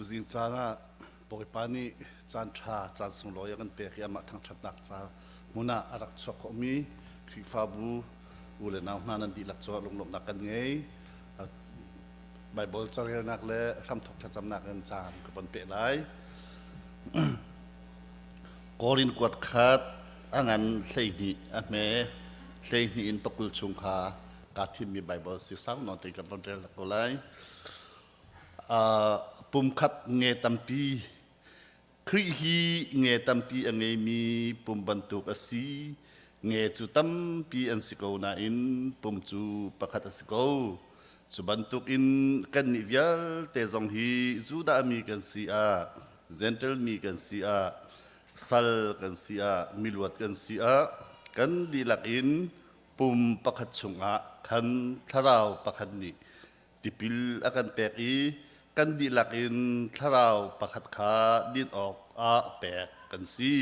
Tuzing caan ah Bawipa nih caan ṭha, caan sunglawi a kan pek i amah thangṭhatnak ca hmun ah a rak chuak khawhmi Khrihfabu u le nau hna nan dihlak cungah lunglawmhnak kan ngei. Baibal carelnak le hramthawk thlacamnak in caan ka von peh lai. Korin kuat khat a ngan 12 a hme 12 in pakul chung kha kaa thimmi Baibal si sau nawn te kan von rel ko lai. Pumkhat nge tampi Khrih hi nge tampi a ngeimi pum bantuk a si. Nge cu tampi an si ko nain pum cu pakhat a si ko. Cu bantukin kannih vialte zong hi Judah mi kan si ah, Gentle mi kan si ah, sal kan si ah, miluat kan si ah, kan dihlak in pum pakhat chungah khan thlarau pakhat nih tipil a kan pek i kan dihlak in thlarau pakhat kha din awk ah pek kan si.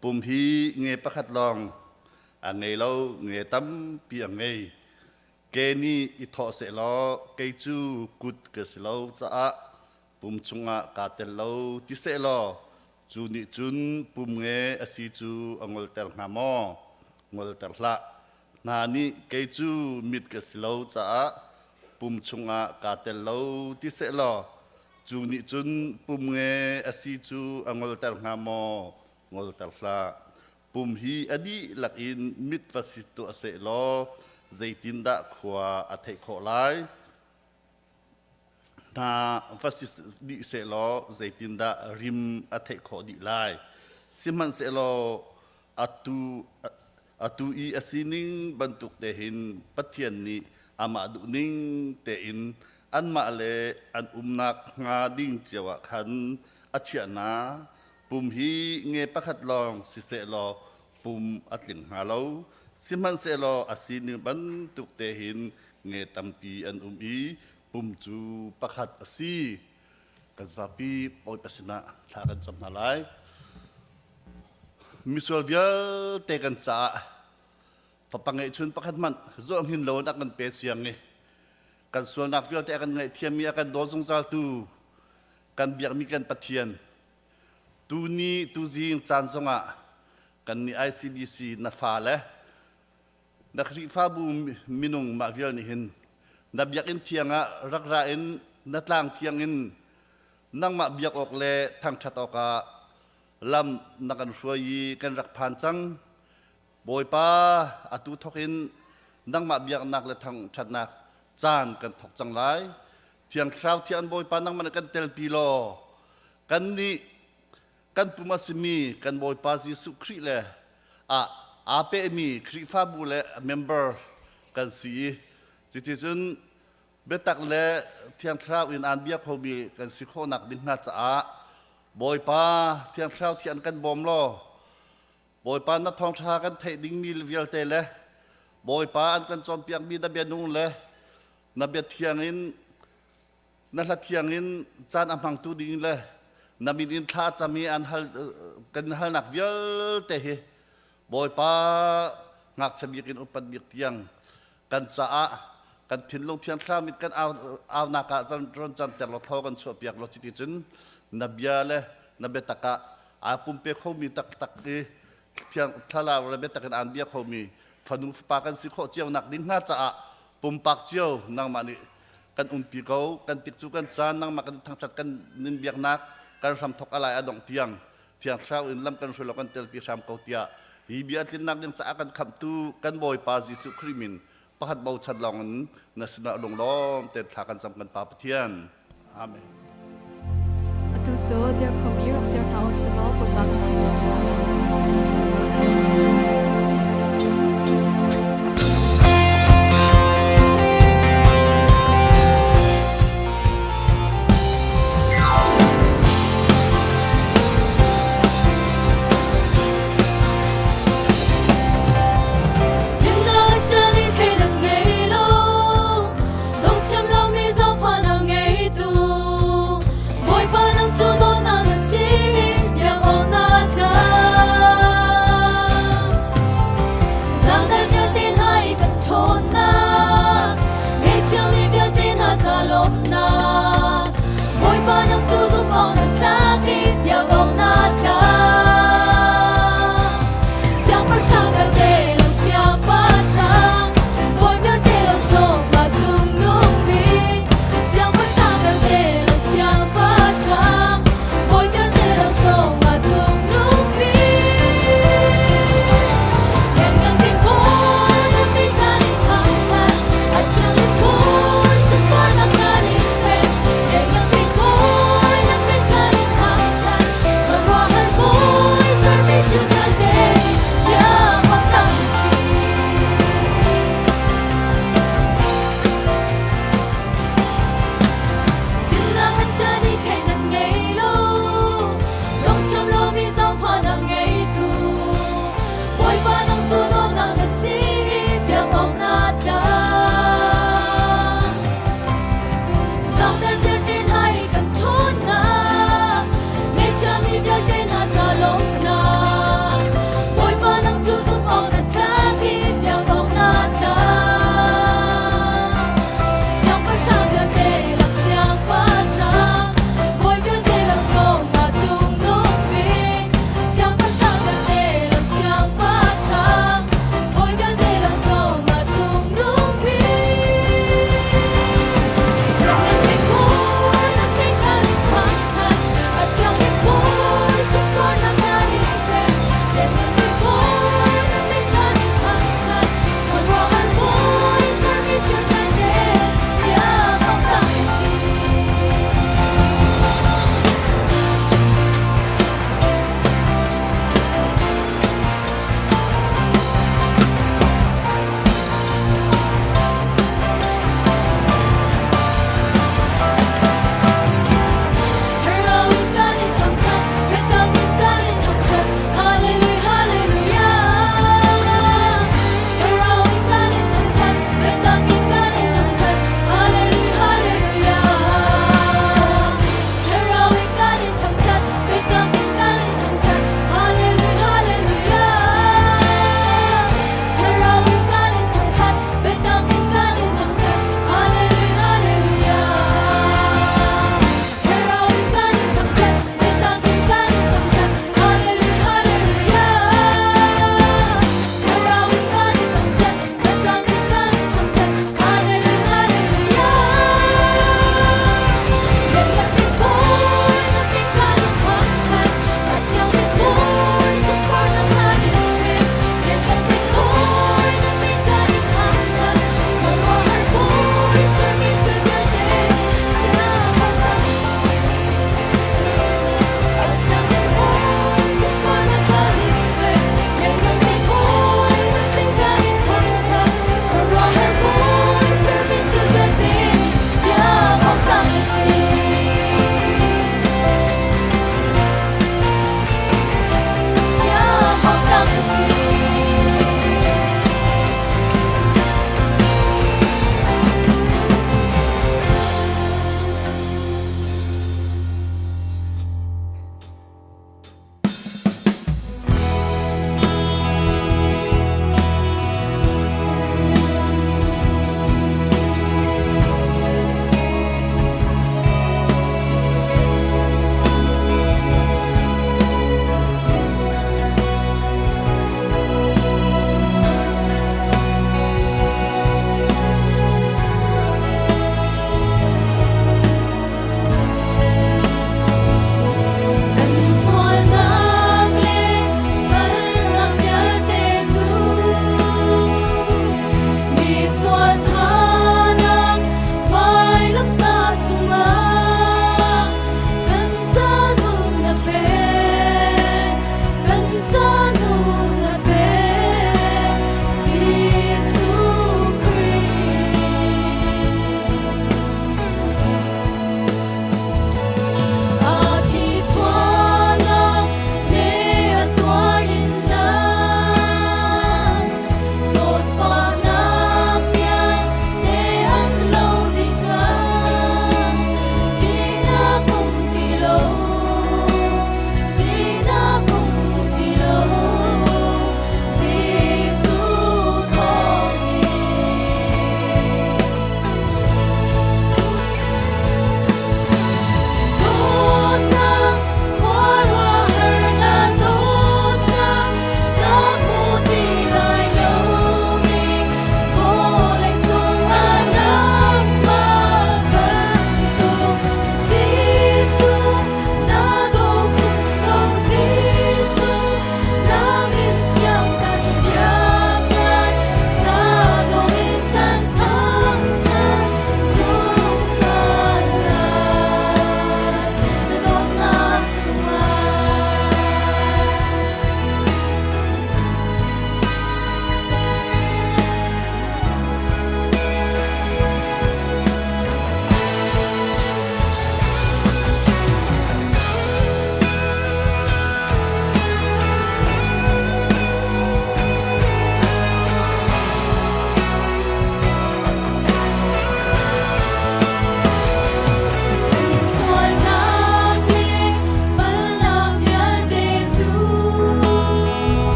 Pum hi nge pakhat lawng a ngei lo, nge tampi a ngei. Ke nih i thawh sehlaw kei cu kut ka si lo caah pum chungah kaa tel lo ti sehlaw cu nih cun pum nge a si cu a ngolter hnga maw? Ngolter hlah. Hna nih kei cu mit ka si lo caah pum chungah kaa tel lo ti sehlaw cu nih cun pum nge a si cu a ngolter hnga maw? Ngolter hlah. Pum hi a dihlak in mit va si tuah sehlaw zeitindah khua a theih khawh lai? Hna va si dih sehlaw zeitindah rim a theih khawh dih lai? Sihmanhsehlaw atu atu i a sining bantuk te hin Pathian nih amah duhning tein anmah le an umnak hnga ding cio ah khan a chiah hna. Pum hi nge pakhat lawng sisehlaw pum a tling hnga lo. Sihmanhsehlaw a sining bantuk te hin nge tampi an um i pum cu pakhat a si. Kan zapi Bawipa sinah thla kan cam hna lai. Misual vialte kan caah fapa ngeihchun pakhat hmanh zuahngin lo in a kan pe siang i kan sualnak vialte a kan ngaihthiammi a kan daw zungzaltu kan biakmi kan Pathian tuni tuzing caan zongah kan nih ICBC na fa le Na Khrihfabu minung mah vial nih hin na biakinn thiang ah rak ra in na tlang thiang in nangmah biak awk le thangṭhat awkah lam na kan hruai i kan rak phan cang. Bawipa, atu thawk in nangmah biaknak le thangṭhatnak caan kan thawk cang lai. Thiang Thlarau thiang Bawipa nangmah nih kan telpi law kannih kan pum a simi kan Bawipa Jesuh Khrih le ah aa pehmi Khrihfabu le member kan si i cuticun biatak le Thiang Thlarau in aan bia khomi kan si khawhnak ding hna caah Bawipa Thiang Thlarau thian kan bawm law Bawipa na thawngṭha kan theih dingmi vialte le Bawipa an kan cawnpiakmi na bia nung le na bia thiang in Na hla thiang in caan a hmangtu ding le na min in thla cam i an hal kan halnak vialte hi Bawipa ngakchia bik in upat bik tiang kan caah kan thinlung thiang thlarau mit kan au aunak ah ron canter law thlo kan chuah piak law cuti cun na bia le na biatak ah aa pumpe khomi taktak i thiang thlarau le biatak in aan bia khomi fanu fapa kan si khawh cio nak ding hna caah pumpak cio nangmah nih kan umpi ko kan tik cu kan caan nangmah kan thangṭhat kan nin biaknak kan hram thok alai a dongh tiang thiang thlarau in lam kan hruai lo kan telpi hram ko tiah hi bia tlinnak ding caah kan khamhtu kan Bawipa Jesuh Khrih min pakhat bochan lawng in na sinah lunglawm tein thla kan cam kan Pa Pathian Amen. Atu cu dirkhom i rak dir hna u sih law Bawipa kan thangṭhat ṭhan lai.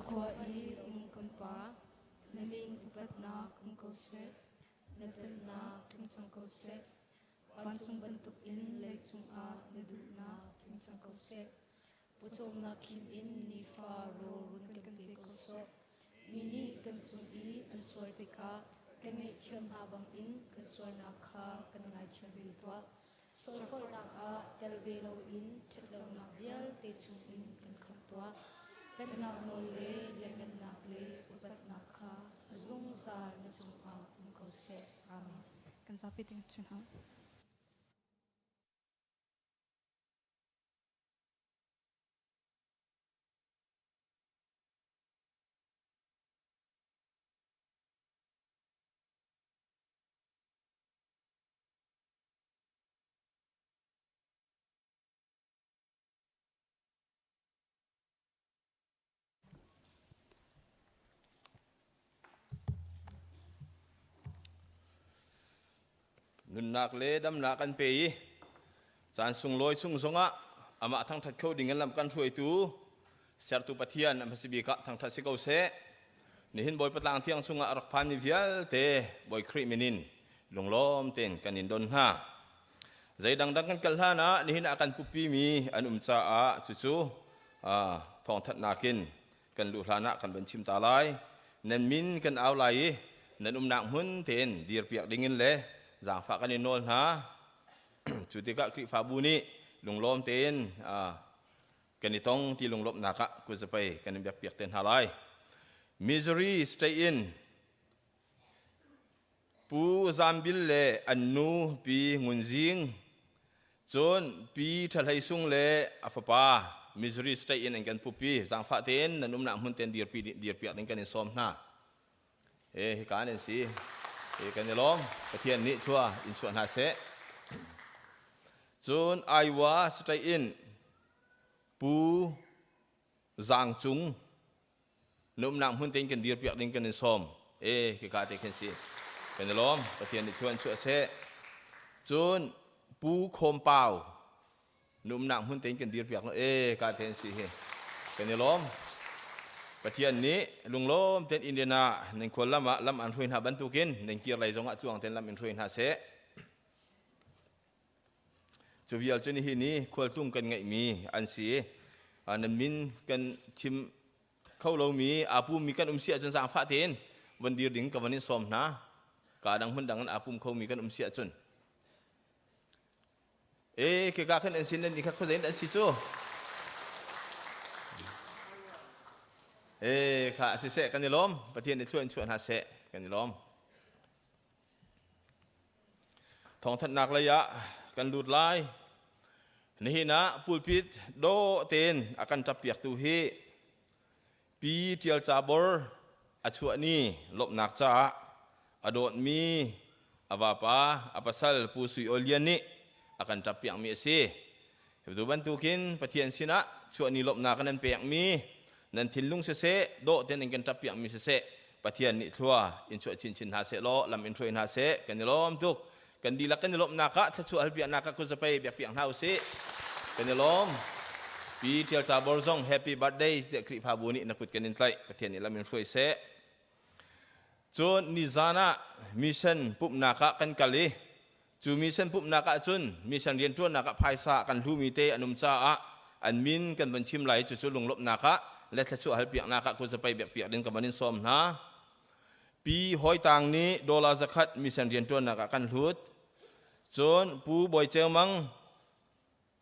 Vankhua i um kan Pa, na min upatnak um ko seh, na pennak tling cang ko seh. Vancung bantukin leicung ah na duhnak tling cang ko seh. Pawcawmnak khim in nifa rawl run kan pe ko sawh. Mi nih kan cung i an sual tikah kan ngaihthiam hna bangin kan sualnak kha kan ngaithiam ve tuah. Sualforhnak ah tel ve loin ṭhatlonak vialte chungin kan khamh tuah. Pennak nawl le lianngannak le upatnak kha a zungzal na cungah um ko seh. Amen. Kan zapi ding chun hau. Nunnak le damnak an pe i caan sunglawi chung zongah amah thangṭhat kho ding in lam kan hruaitu sertu Pathian a hmasa bik ah thangṭhat si ko seh. Nihin Bawipa tlang thiang chungah a rak phanmi vialte Bawi Khrih min in lunglawm tein kan in don hna. Zei dangdang kan kal hlan ah nihin ah kan pupimi an um caah cucu thawngthanhnak in kan luh hlan ah kan van chim ta lai. Nan min kan au lai i nan umnak hmun tein dirpiak dingin le zaangfah kan in nawl hna. Cu tikah Khrihfabu nih lunglawm tein kan i tong ti lunglawmhnak ah kutzapai kan in biakpiak te hna lai. Missouri State in Pu Zambil le an nu Pi Ngun Zing, cun Pi Ṭha Hlei Sung le a fapa Missouri State in an kan pupi. Zaangfah tein nan umnak hmun tein dirpi dirpiak ding kan in sawm hna. He hika nan si. He kan i lawm. Pathian nih thlua in chuah hna seh. Cun Iowa State in Pu Zang Cung na umnak hmun tein kan dirpiak ding kan in sawm e khika te khin si kan i lawm. Pathian nih thuan chuah seh. Cun Pu Khawm Pau, na umnak hmun tein kan dirpiak no e ka te si hi kan i lawm. Pathian nih lunglawm ten Indiana nan khual lam ah lam an hruai hna bantukin nan kir lei zongah tluang ten lam in hruai hna seh. Cu vial cu nihin i khualtlung kan ngeihmi an si. Nan min kan chim kho lomi aa pummi kan um si ahcun zaangfah tein van dir ding ka van in sawm hna. Kaa dang hmun dang in aa pum khomi kan um si ahcun. E, khika khan an sin nan ni kha khuazei in an si cu. E, kha siseh kan i lawm. Pathian nih thlua in chuah hna seh kan i lawm. Thawngthanhnak lei ah kan lut lai. Nihin ah pulpit dawh tein a kan ṭappiaktu hi Pi Ṭial Ca Bor a chuah ni lawmhnak caah a dawtmi a vapa a pasal Pu Sui Aw Lian nih a kan ṭappiakmi a si. Tu bantukin Pathian sinah chuahni lawmhnak nan pekmi nan thinlung siseh, dawh tein in kan ṭappiakmi siseh, Pathian nih thlua in chuah chinchin hna seh law lam in hruai hna seh. Kan i lawm tuk. Kan dihlak kan i lawmhnak ah thluachuah halpiaknak ah kuzapei biakpiak hna usih. Kan i lawm. Pi Ṭial Ca Bor zong happy birthday tiah Khrihfabu nih na kut kan in tlaih. Pathian nih lam in hruai seh. Cun nizan ah mission pumhnak ah kan kal i cu mission pumhnak ah cun mission rianṭuannak ah phaisa kan hlumi te an um caah an min kan van chim lai. Cucu lunglawmhnak ah le thluachuah halpiaknak ah kutzapai biakpiak ding ka van in sawm hna. Pi Hoi Tang nih dollar 100 mission rianṭuannak ah kan hlut. Cun Pu Bawi Ceu Mang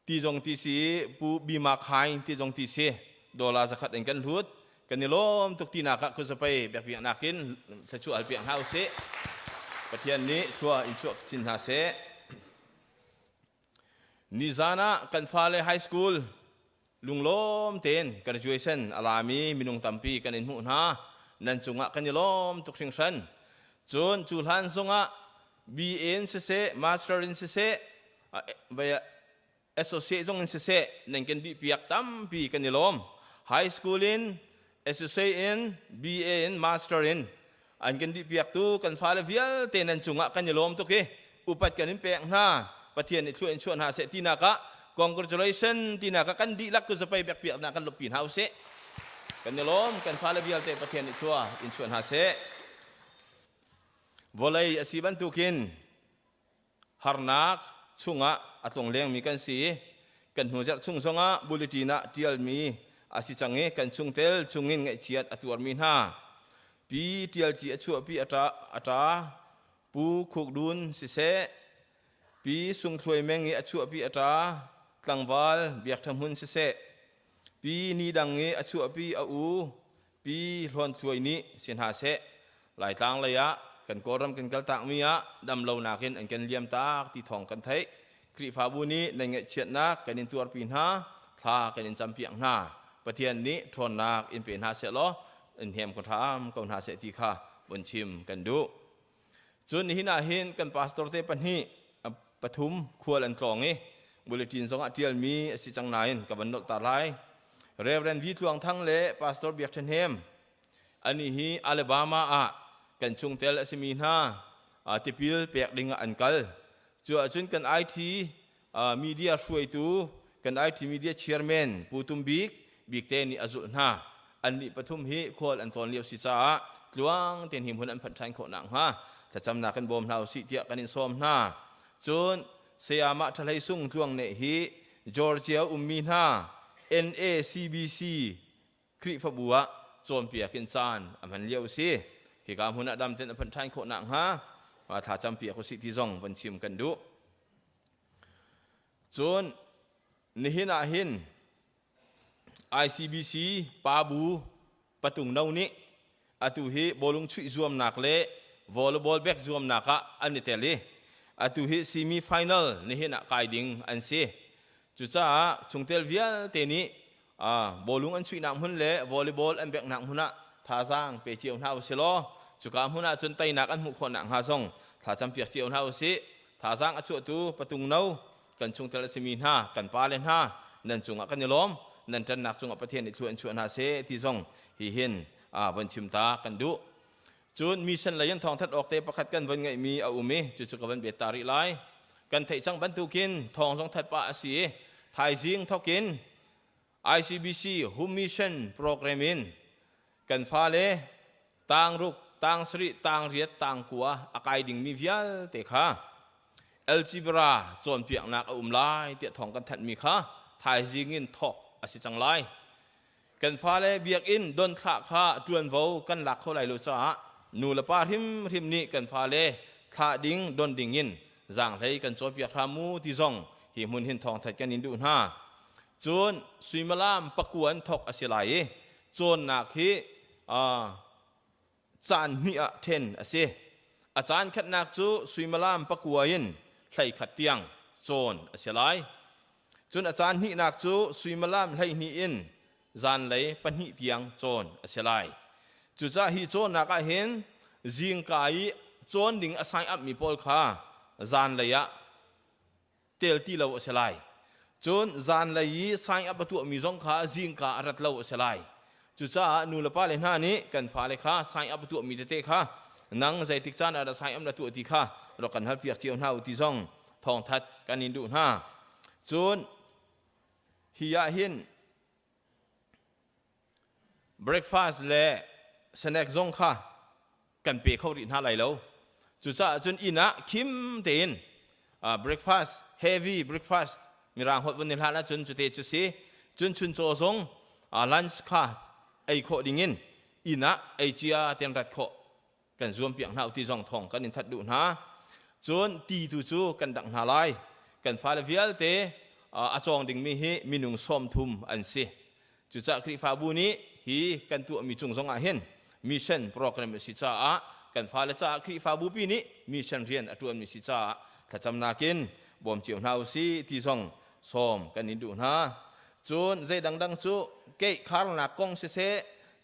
ti zong ti si, Pu Bima Khaing ti zong ti si, dollar 100 in kan hlut. Kan i lawm tuk tinak ah kutzapai biakpiaknak in thluachuah halpiak hna usih. Pathian nih thlua in chuak chin hna seh. Nizan ah kan fale high school lunglawm tein graduation a lami minung tampi kan in hmuh hna. Nan cungah kan i lawm tuk hringhran. Cun cu hlan zongah BA in siseh, master in siseh, associate zong in siseh nan kan dihpiak tampi kan i lawm. High school in, associate in, BA in, master in an kan dihpiaktu kan fale vialte nan cungah kan i lawm tuk i upat kan in pek hna. Pathian nih thlua in chuah hna seh tinak ah congratulation tinak ah kan dihlak ku zapai biakpiaknak kan loppi hna usih. Kan i lawm, kan fale vialte Pathian nih thua in chuah hna seh. Vawlei a si bantukin harnak chungah a tlung lengmi kan si i kan hnu zarh chung zongah bulletin ah ṭialmi a si cang i kan chungtel chungin ngaihchiat a tuarmi hna pi ṭialci a chuahpi a ṭa, a ṭa pu Khuk Dun siseh pi Sungthluai Meng i a chuahpi a ṭa tlangval Biak Ṭha Hmun siseh pi Ni Dang i a chuahpi a u Pi Hlawn Thluai nih si hna seh Laitlang lei ah kan Kawlram kan kaltakmi ah dam lonak in an kan liam tak ti thawng kan theih. Khrihfabu nih nan ngaihchiatnak kan in tuarpi hna, thla kan in campiak hna. Pathian nih ṭhawnnak in pe hna seh law in hnem ko hram ko hna seh ti kha vun chim kan duh. Cun nihin ah hin kan pastor te pahnih pathum khual an tlawng i bulletin zong ah ṭialmi a si cang nain ka van nolh ta lai. Reverend V Tluang Thang le Pastor Biak Ṭha Hnem ani hi Alabama ah kan chungtel a simi hna tipil pek ding ah an kal. Cu ahcun kan IT media hruaitu kan IT media chairman Pu Tum Bik Bikte nih a zulh hna. Annih pathum hi khual an tlawn lio si caah tluang tein hi hmun an phanh ṭhan khawh nakhnga thlacamnak kan bawm hna usih tiah kan in sawm hna. Cun Sayamah Ṭhahlei Sung Tluang Neh hi Georgia ummi hna NACBC Khrihfabu ah cawnpiak in caan a hman lio a si. Hika hmun ah dam tein a phanh ṭhan khawh nakhnga thla campiak usih ti zong van chim kan duh. Cun nihin ah hin ICBC pabu patung no nih atu hi bawlung chuih zuamnak le volleyball bek zuamnak ah an i tel i atu hi semi final nihin ah kai ding an si. Cucaah chungtel vialte nih bawlung an chuihnak hmun le volleyball an beknak hmun ah thazaang pe cio hna usih law cuka hmun ah cun teinak an hmuh khawh nakhnga zong thlacam piak cio hna usih. Thazaang a chuahtu patung no kan chungtel a simi hna kan pale hna nan cungah kan i lawm nan ṭannak cungah Pathian nih thlua in chuah hna seh ti zong hi hin von chim ta kan duh. Cun mission lei in thawngthat awk te pakhat kan von ngeihmi a um i cucu ka van bet ta rih lai. Kan theih cang bantukin thawng zong that pah a si i thaizing thokin ICBC Home Mission program in kan fale tangruk, tang sarih, tang riat, tang kua a kai dingmi vialte kha algebra cawnpiaknak a um lai tiah thawng kan thanhmi kha thaizing in thawk a si cang lai. Kan fale biakinn donthlah kha ṭuanvo kan lak kho lai lo caah nu le pa hrimhrim nih kan fale thlah ding don ding in zaanghlei kan cawnpiak hram mu ti zong hi hmun hin thawngthat kan in duh hna. Cun suimilam pakua in thawk a si lai i cawnnak hi caan hnih ah ṭhen a si. A caan khatnak cu suimilam pakua in 11 tiang cawn a si lai. Cun a caan hnihnak cu suimilam 12 in zanlei pahnih tiang cawn a si lai. Cucaah hi cawnnak ah hin zingka i cawn ding a sign up mi pawl kha zanlei ah tel ti lo a si lai. Cun zanlei i sign up a tuahmi zong kha zingka a rat lo a si lai. Cucaah nu le pa le hna nih kan fale kha sign up a tuahmi tete kha nang zeitik caan ah dah sign up na tuah ti kha rak kan halpiak cio hna u ti zong thawngthat kan in duh hna. Cun hi ah hin breakfast le snack zong kha kan pe kho rih hna lai lo. Cucaah cun inn ah khim tein breakfast heavy breakfast mirang holh vun ni hlan ahcun cute cu si cun chuncaw zong lunch kha ei khawh dingin inn ah ei cia ten rat khawh kan zuam piak hna ti zong thawng kan in that duh hna. Cun ti tu cu kan dangh hna lai. Kan fale vialte a cawng dingmi hi minung 30 an si. Cucaah Khrihfabu nih hi kan tuahmi cung zong ah hin mission program a si caah kan fale caah Khrihfabu pi nih mission rian a ṭuanmi si caah thlacamnak in bawm cio hna usih ti zong sawm kan in duh hna. Cun zei dangdang cu keih kharnak kong siseh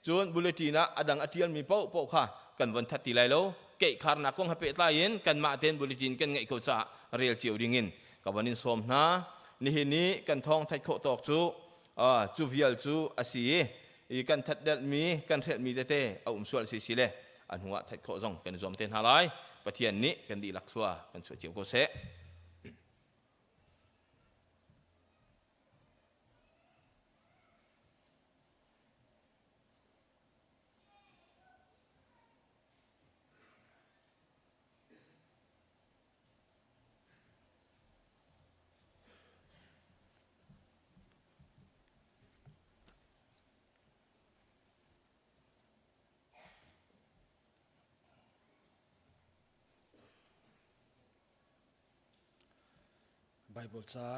cun bulletin ah a dang a ṭialmi paohpaoh kha kan von that ti lai lo. Keih kharnak kong he pehtlai in kanmah tein bulletin kan ngeih ko caah rel cio dingin ka von in sawm hna. Nihin i kan thawng theih khawh tawk cu cu vial cu a si i kan thatdelhmi kan hrelhmi tete a um sual si si le a hnu ah that khawh zong kan i zuam te hna lai. Pathian nih kan dihlak thlua kan chuah cio ko seh. Bible ca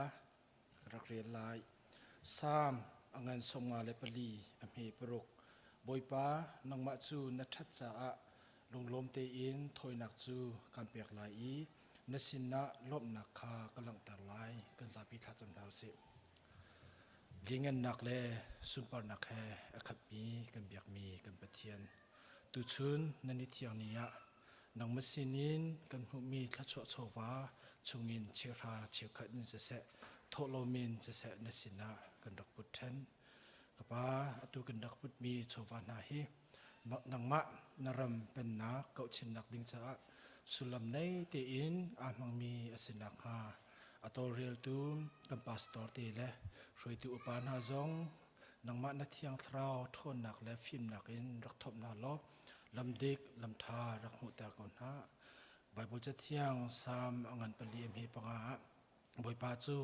rak rel lai. Salm a ngan 54 a hme paruk. Bawipa, nangmah cu na ṭhat caah lunglawm tein thawinak cu kan pek lai i na sinah lawmhnak kha ka langhter lai. Kan zapi thlacam hna usih. Liangngannak le sunparnak he a khatmi kan biakmi kan Pathian. Tuchun nan i thiang ni ah nangmah sinin kan hmuhmi thluachuah chawva chungin cheuhra cheukhat in siseh, thawhlawm in siseh na sinah kan rak put ṭhan. Ka Pa, atu kan rak putmi chawva hna hi nangmah na ram pennak kauhchinnak ding caah sullam nei tein aa hmangmi a si nakhnga a tawlreltu kan pastor te le hruaitu upa hna zong nangmah na thiang thlarau ṭhawnnak le fimnak in rak thawp hna law lamdik lamṭha rak hmuhter ko hna. Baibal Cathiang Salm a ngan pali a hme panga ah Bawipa cu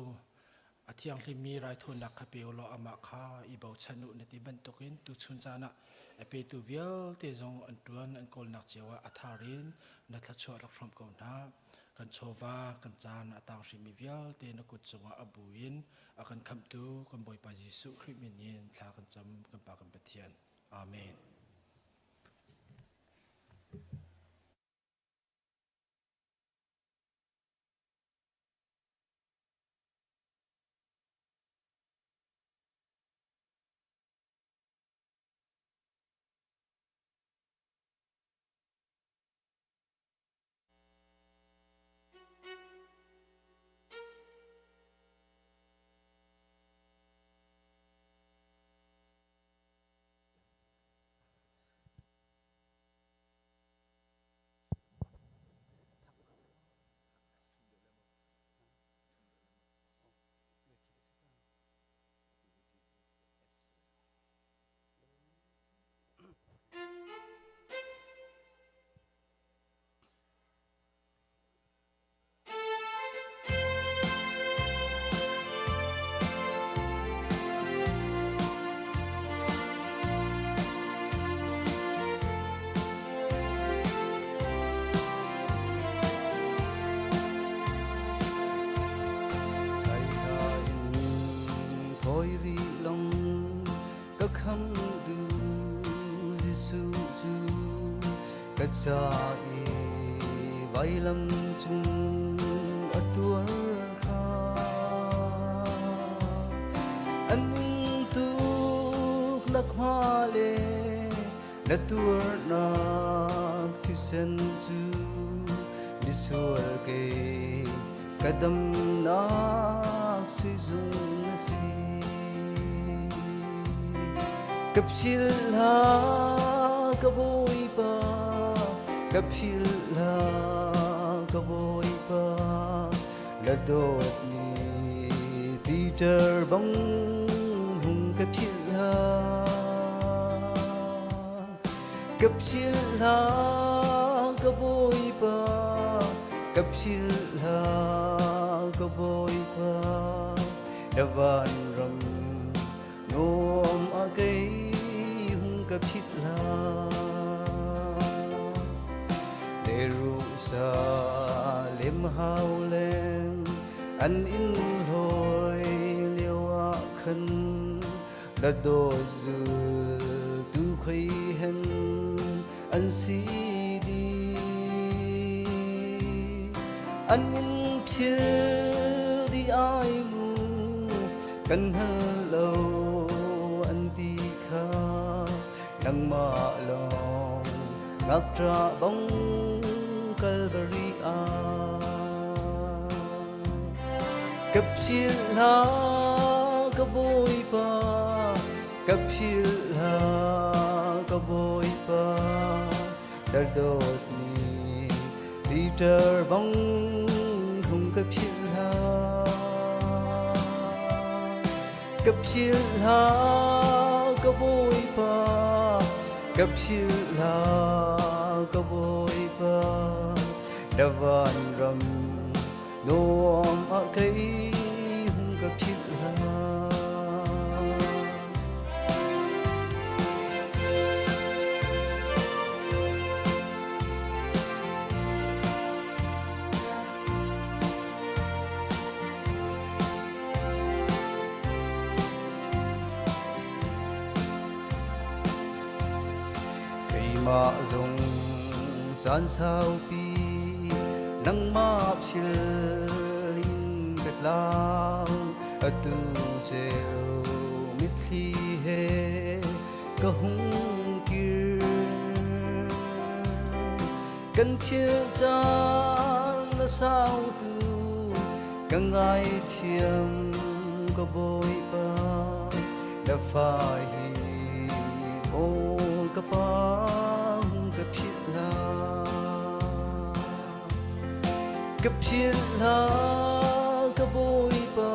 a thianghlimmi raithawinak kha pe u law amah kha i bochan u na ti bantukin tuchun caan ah a petu vialte zong an ṭuan an kawlnak cio ah a thar in na thluachuah rak hrawm ko hna. Kan chawva, kan caan a tang hrimi vialte na kut cungah a bu in a kan khamhtu kan Bawipa Jesuh Khrih min in thla kan cam kan Pa kan Pathian. Amen. Thoi rih long ka kham du Jesuh cu ka ca i vailam cung a tuar kha an ing tuk na khma le na tuarnak thisen cu misual ke ka damnak sizung na si. Ka philh hlah ka Bawipa, ka philh hlah ka Bawipa, na dawtmi Peter bang hung ka philh hlah. Ka philh hlah ka Bawipa, ka philh hlah ka Bawipa, na vanram nuam a kei hung ka philh hlah. Jerusalem hau leng an inn hlawi lio ah khan na dawt zultu khoi hen an si dih. An in phil di ai mu kan hngal lo an ti kha nangmah lawng ngakṭah bang Calvary ah ka philh hlah ka Bawipa, ka philh hlah ka Bawipa, na dawtmi Peter bang hung ka philh hlah. Ka philh hlah ka Bawipa, ka philh hlah ka Bawipa, na vanram nuam ah kei hung ka philh hlah. Keimah zong caan saupi nangmah phil in ka tlau atu ceu mitthli he ka hung kir. Kan thil caan na sau tu ka ngaithiam ka Bawipa na fa hi aw ka pa hung ka philh hlah. Ka philh hlah ka Bawipa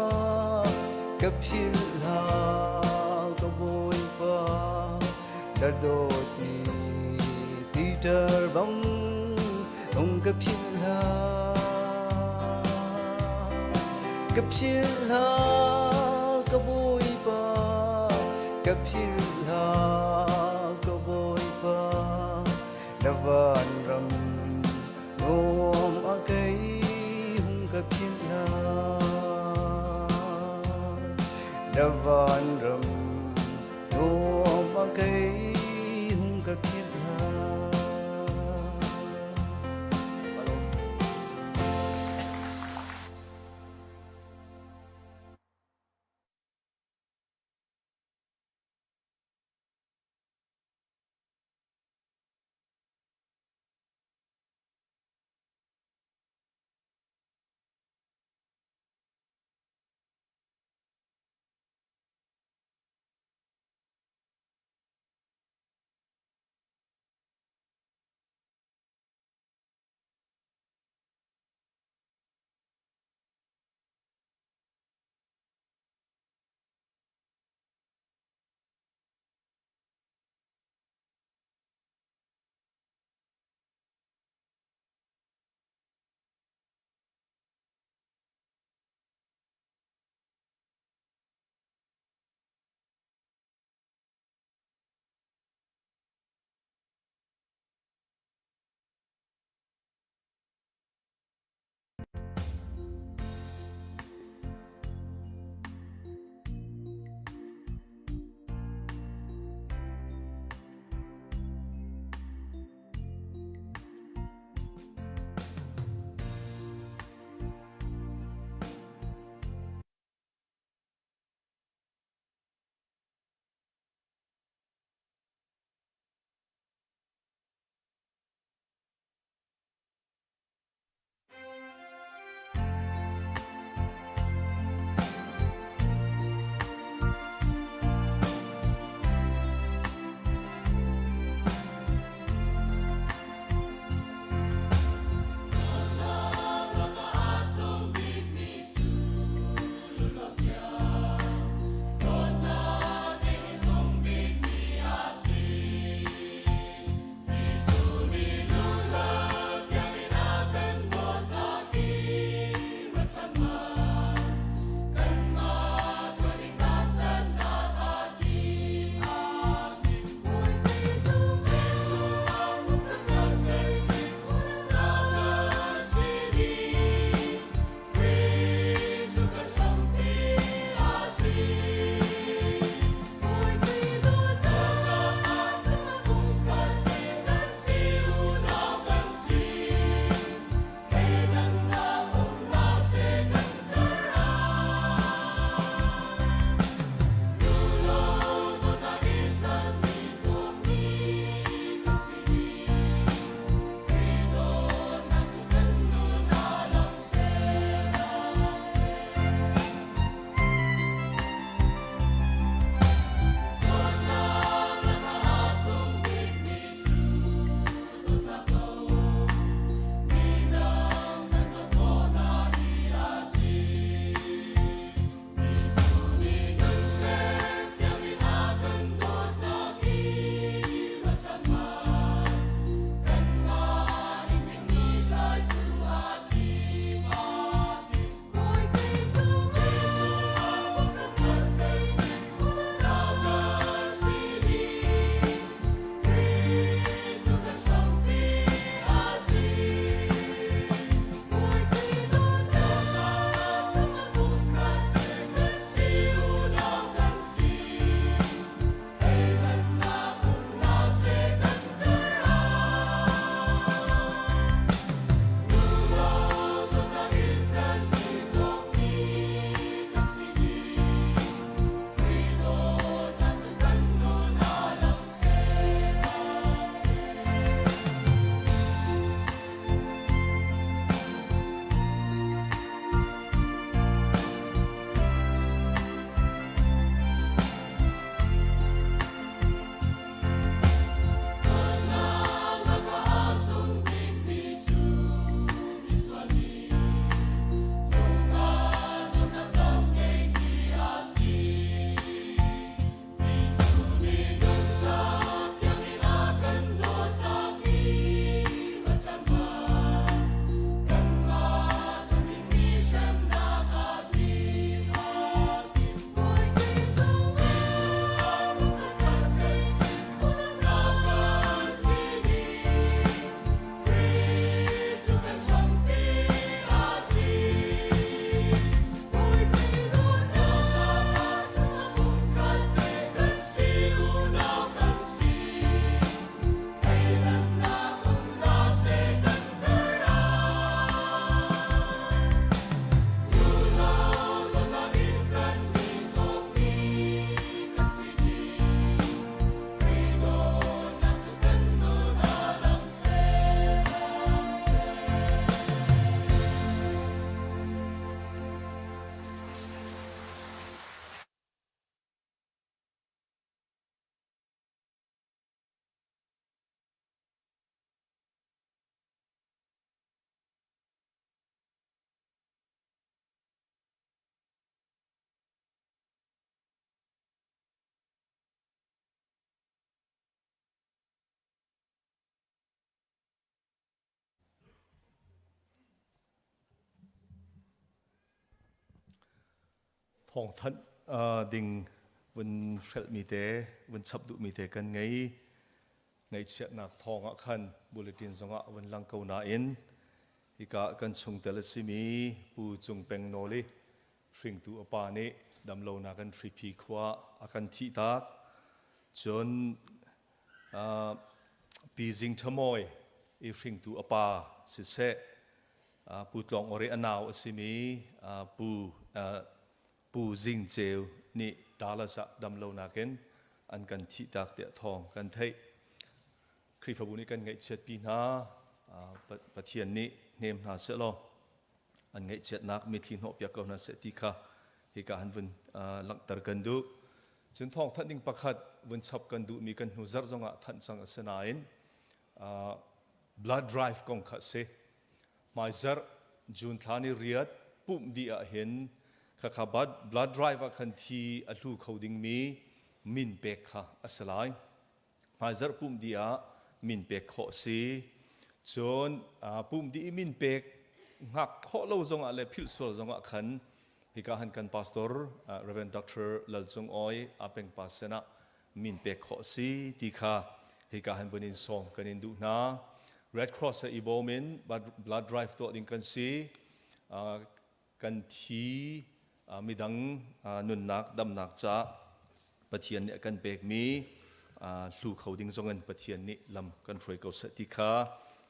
ka philh hlah ka Bawipa na dawtmi Peter bang hung ka philh hlah. Ka philh hlah ka Bawipa ka philh hlah ka Bawipa na vanram nuam a kei hung ka philh hlah. Na vanram nuam a kei hung ka philh hlah. Thawngthanh ding vun hrelhmi te, vun chap duhmi te kan ngei. Ngaihchiatnak thawng ah khan bulletin zongah vun lang ko nain hika kan chungtel a simi Pu Cung Peng Nawl i hringtu a pa nih damlonak in Hriphi khua a kan thihtak. Cun Pi Zing Tha Mawi i hringtu a pa siseh, Pu Tlawng Awr i a nau a simi Pu Pu Zing Ceu nih Dallas ah damlonak in an kan thihtak tiah thawng kan theih. Khrihfabu nih kan ngaihchiatpi hna. Pathian nih hnem hna sehlaw an ngaihchiatnak mitthli hnawhpiak ko hna seh ti kha hika han vun langhter kan duh. Cun thawngthanh ding pakhat vun chap kan duhmi kan hnu zarh zongah thanh cang a si nain blood drive kong kha a si. Hmaizarh June thla ni riat pumh dih ah hin khakha blood drive ah khan thi a hlu kho dingmi min pek kha a si lai. Hmaizarh pumh dih ah min pek khawh a si. Cun pumh dih i min pek hngak khawh lo zongah le philh sual zongah khan hika han kan pastor Reverend Dr. Lal Cung Awi Apeng pa sinah min pek khawh a si ti kha hika han vun in sawm kan in duh hna. Red Cross he i bawm in blood drive tuah ding kan si. Kan thi midang nunnak damnak ca Pathian nih a kan pekmi hlu kho ding zong in Pathian nih lam kan hruai ko seh ti kha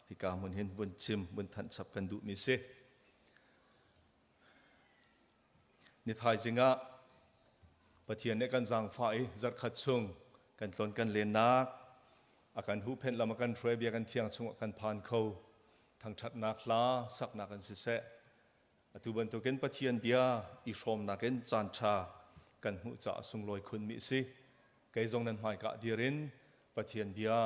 hika hmun hin vun chim vun thanh chap kan duhmi si. Ni thaizing ah Pathian nih kan zaangfah i zarhkhat chung kan tlawn kan lennak a kan huhphenh lam a kan hruai bia kan thiang chungah kan phan kho thangṭhatnak hla saknak in siseh atu bantukin Pathian bia i hrawmnak in caan ṭha kan hmuh caah sunglawi khunmi a si. Kei zong nan hmaika dir in Pathian bia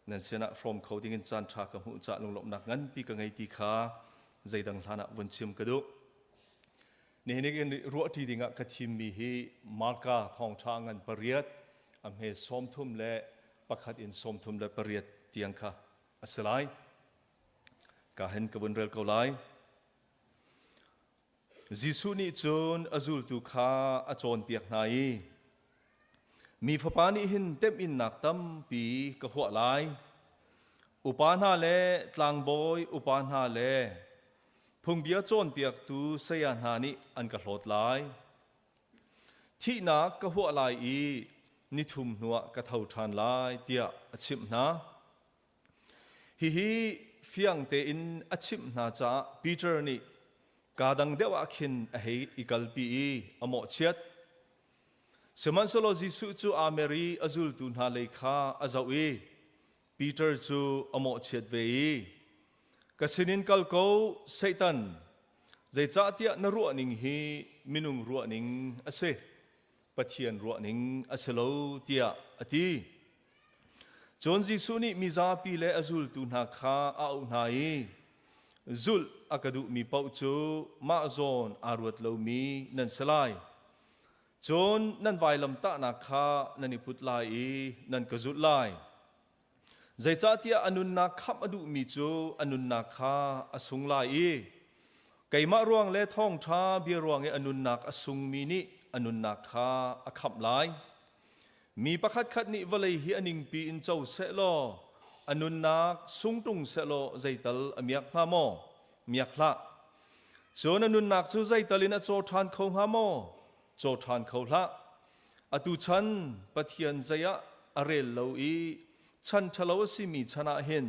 nan sinah hrawm kho dingin caan ṭha ka hmuh caah lunglawmhnak nganpi ka ngei ti kha zeidang hlan ah vun chim ka duh. Nihin in ruahṭi dingah ka thimmi hi Marka thawngṭha ngan pariat a hme 31 in 38 tiang kha a si lai. Ka hen ka vun rel ko lai. Jesuh nih cun a zultu kha a cawnpiak hna i, Mi Fapa nih hin temhinnak tampi ka huah lai. Upa hna le tlangbawi upa hna le phungbia cawnpiaktu saya hna nih an ka hlawt lai. Thihnak ka huah lai i nithum hnuah ka tho ṭhan lai, tiah a chimh hna. Hihi fiang tein a chimh hna caah Peter nih kaa dang deuh ah khin a hei i kalpi i a mawhchiat. Sihmanhsehlaw Jesuh cu aa mer i a zultu hna lei kha a zoh i Peter cu a mawhchiat ve i, Ka sinin kal ko, Satan! Zeicahtiah na ruahning hi minung ruahning a si, Pathian ruahning a si lo, tiah a ti. Cun Jesuh nih mizapi le a zultu hna kha a auh hna i, Zulh a ka duhmi paoh cu mah zawn aa ruat lomi nan si lai. Cun nan vailamtahnak kha nan i put lai i nan ka zulh lai. Zeicahtiah a nunnak khamh a duhmi cu a nunnak kha a sung lai i keimah ruang le thawngṭha bia ruang i a nunnak a sungmi nih a nunnak kha a khamh lai. Mi pakhatkhat nih vawlei hi a ningpi in co sehlaw a nunnak sungṭung sehlaw zeital a miak hnga maw? Miak hlah. Cun a nunnak cu zeital in a caw ṭhan kho hnga maw? Caw ṭhan kho hlah. Atu chan Pathian zei ah a rel lo i chan ṭhalo a simi chan ah hin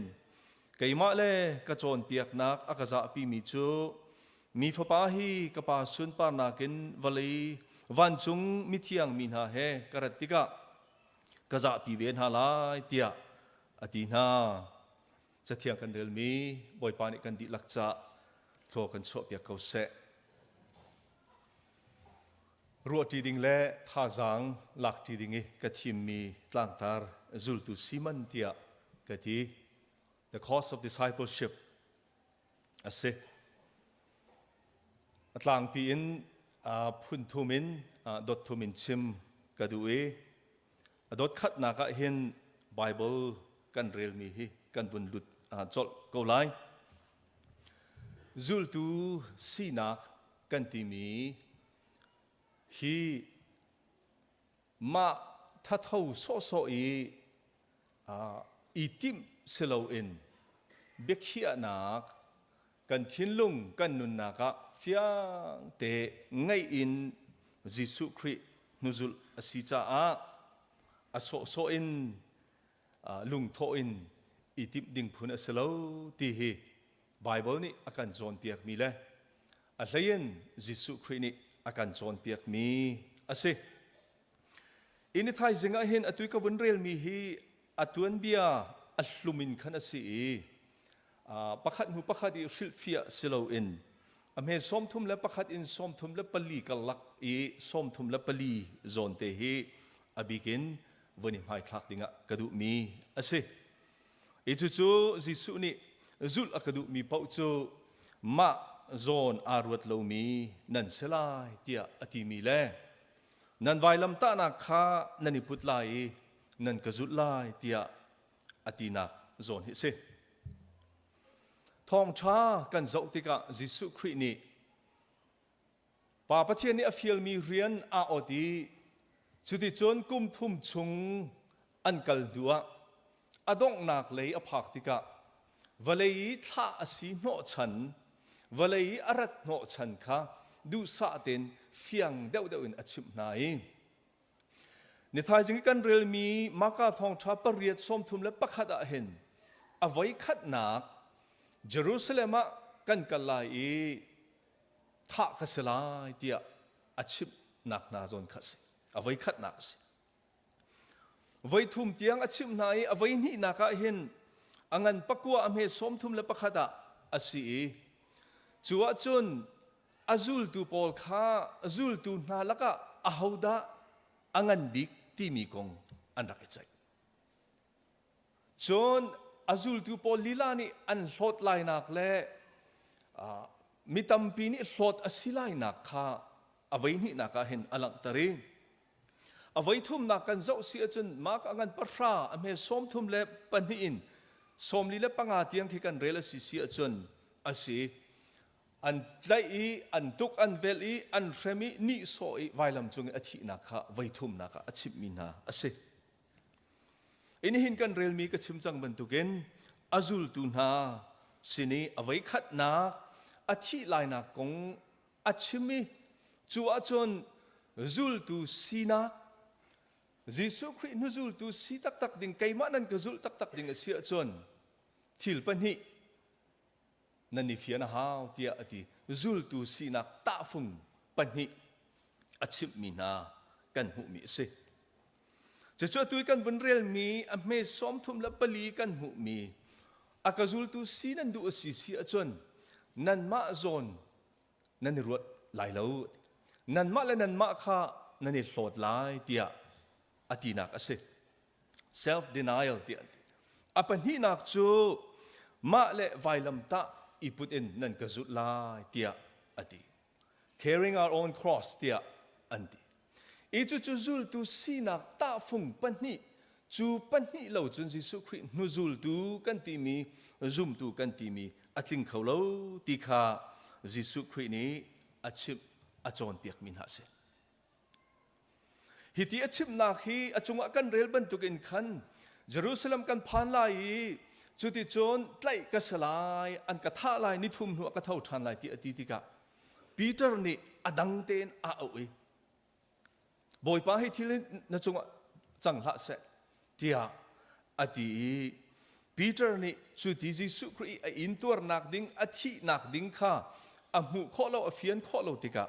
keimah le ka cawnpiaknak a ka zahpimi cu Mi Fapa hi ka Pa sunparnak in vawlei vancung mithiang mi hna he ka rat tikah ka zahpi ve hna lai tiah a ti hna. Cathiang kan relmi Bawipa nih kan dihlak ca thlua kan chuahpiak ko seh. Ruahṭi ding le thazaang lakṭi ding i ka thimmi tlangtar zultu Simon tiah ka ti. The cost of discipleship a si. A tlangpi in phun thum in dot thum in chim ka duh i a dot khatnak ah hin Bible kan relmi hi kan vun lut colh ko lai. Zultu sinak kan timi. Hi mah thatho sawhsawh i i timh si loin biakhiahnak kan thinlung kan nunnak ah fiang te ngeih in Jesuh Khrih hnuzulh a si caah a sawhsawh in lungthawh in i timh ding phun a si lo ti hi Baibal nih a kan cawnpiakmi le a hleiin Jesuh Khrih nih a kan cawnpiakmi a si. Ini thaizing ah hin atu ka vun relmi hi a tuanbia a hlum in khan a si i pakhat hnu pakhat i hrilhfiah si loin a hme 31 in 34 karlak i 34 zawn te hi a bikin vun i hmaithlak dingah ka duhmi a si. I cucu Jesuh nih zulh a ka duhmi paoh cu mah zawn aa ruat lomi nan si lai tiah a timi le nan vailamtahnak kha nan i put lai i nan ka zulh lai tiah a tinak zawn hi a si. Thawngṭha kan zoh tikah Jesuh Khrih nih Pa Pathian nih a fialmi rian aa ot i cuticun kum thum chung an kal hnuah a donghnak lei a phak tikah vawlei i thlah a si hnawhchan, vawlei i a rat hnawhchan kha duhsah tein fiang deuhdeuh in a chimh hna i Ni thaizing i kan relmi Marka thawngṭha pariat 31 ah hin a voi khatnak Jerusalem ah kan kal lai i thah ka si lai tiah a chimhnak hna zawn kha a si. A voi khatnak a si. Voi thum tiang a chimh hna i a voi hnihnak ah hin a ngan pakua a hme 31 ah a si i cu ahcun a zultu pawl kha zultu hna lakah ahodah a ngan bik timi kong an rak i ceih. Cun a zultu pawl lila nih an hlawt lainak le mi tampi nih hlawt a si lainak kha a voi hnihnak ah hin a langhter i a voi thumnak kan zoh si ahcun Mark a ngan pahra a hme 32 in 45 tiang khi kan rel a si si ahcun a si an tlaih i an tuk an velh i an hrem i nihsawh i vailam cung i a thihnak kha voi thumnak ah a chimhmi hna a si. Nihin kan relmi ka chim cang bantukin a zultu hna sin i a voikhatnak a thih lainak kong a chim i cu ahcun zultu sinak Jesuh Khrih hnuzultu si taktak ding keimah nan ka zulh taktak ding a si ahcun thil pahnih nan i fian a hau tiah a ti. Zultu sinak tahfung pahnih a chimhmi hna kan hmuhmi a si. Cucu atu i kan vun relmi a hme 34 kan hmuhmi a ka zultu si nan duh a si si ahcun nanmah zawn nan i ruat lai lo nanmah le nanmah kha nan i hlawt lai tiah a tinak a si. Self denial tiah an ti. A pahnihnak cu mah le vailamtah i put in nan ka zulh lai tiah a ti. Carrying our own cross tiah an ti. I cucu zultu sinak tahfung pahnih cu pahnih lo cun Jesuh Khrih hnuzultu kan timi zumtu kan timi a tling kho lo ti kha Jesuh Khrih nih a chimh a cawnpiakmi hna a si. Hiti a chimnak hi a cungah kan rel bantukin khan Jerusalem kan phan lai i cuticun tlaih ka si lai, an ka thah lai, nithum hnu ah ka tho ṭhan lai ti a ti tikah Peter nih a dang tein a auh i Bawipa hi thil na cungah cang hlah seh tiah a ti i Peter nih cu ti Jesuh Khrih a intuarnak ding a thihnak ding kha a hmuh khawh lo a fian khawh lo tikah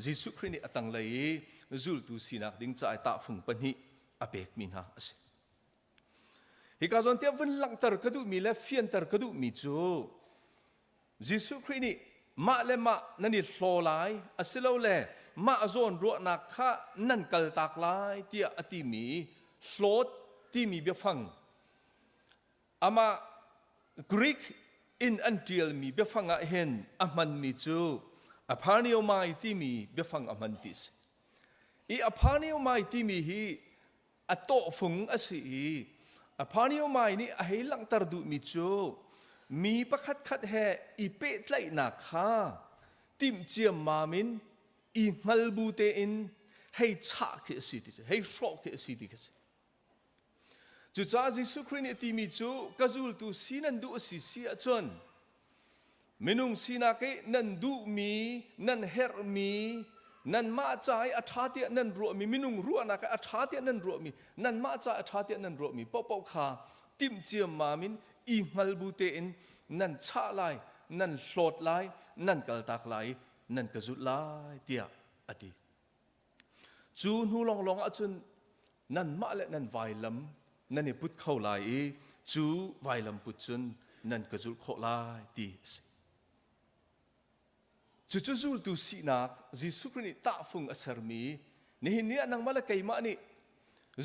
Jesuh Khrih nih a tanglei i zultu sinak ding ca i tahfung pahnih a pekmi hna a si. Hika zawn tiah vun langhter ka duhmi le fianter ka duhmi cu Jesuh Khrih nih mah le mah nan i hlaw lai asilole mah zawn ruahnak kha nan kaltak lai tiah a timi hlawt timi biafang amah Greek in an ṭialmi biafang ah hin a hmanmi cu apharneomai timi biafang a hman ti a si. I apharneomai timi hi a tawhfung a si i apharneomai nih a hei langhter duhmi cu mi pakhatkhat he i pehtlaihnak kha timh ciammam in i hngal bu tein. hei chah khi a si ti si, hei hrawh khi a si ti khi si. Cucaah Jesuh Khrih nih a timi cu ka zultu si nan duh a si si ahcun minung sinak i nan duhmi, nan herhmi, nanmah ca i a ṭha tiah nan ruahmi, minung ruahnak i a ṭha tiah nan ruahmi, nanmah ca a ṭha tiah nan ruahmi paohpaoh kha timh ciammam in i hngal bu tein nan chah lai, nan hlawt lai, nan kaltak lai i nan ka zulh lai tiah a ti. Cu hnu lawnglawng ahcun nanmah le nan vailam nan i put kho lai i cu vailam put cun nan ka zulh khawh lai ti a si. Cucu zultu sinak Jesuh Khrih nih tahfung a sermi nihin ni ah nangmah le keimah nih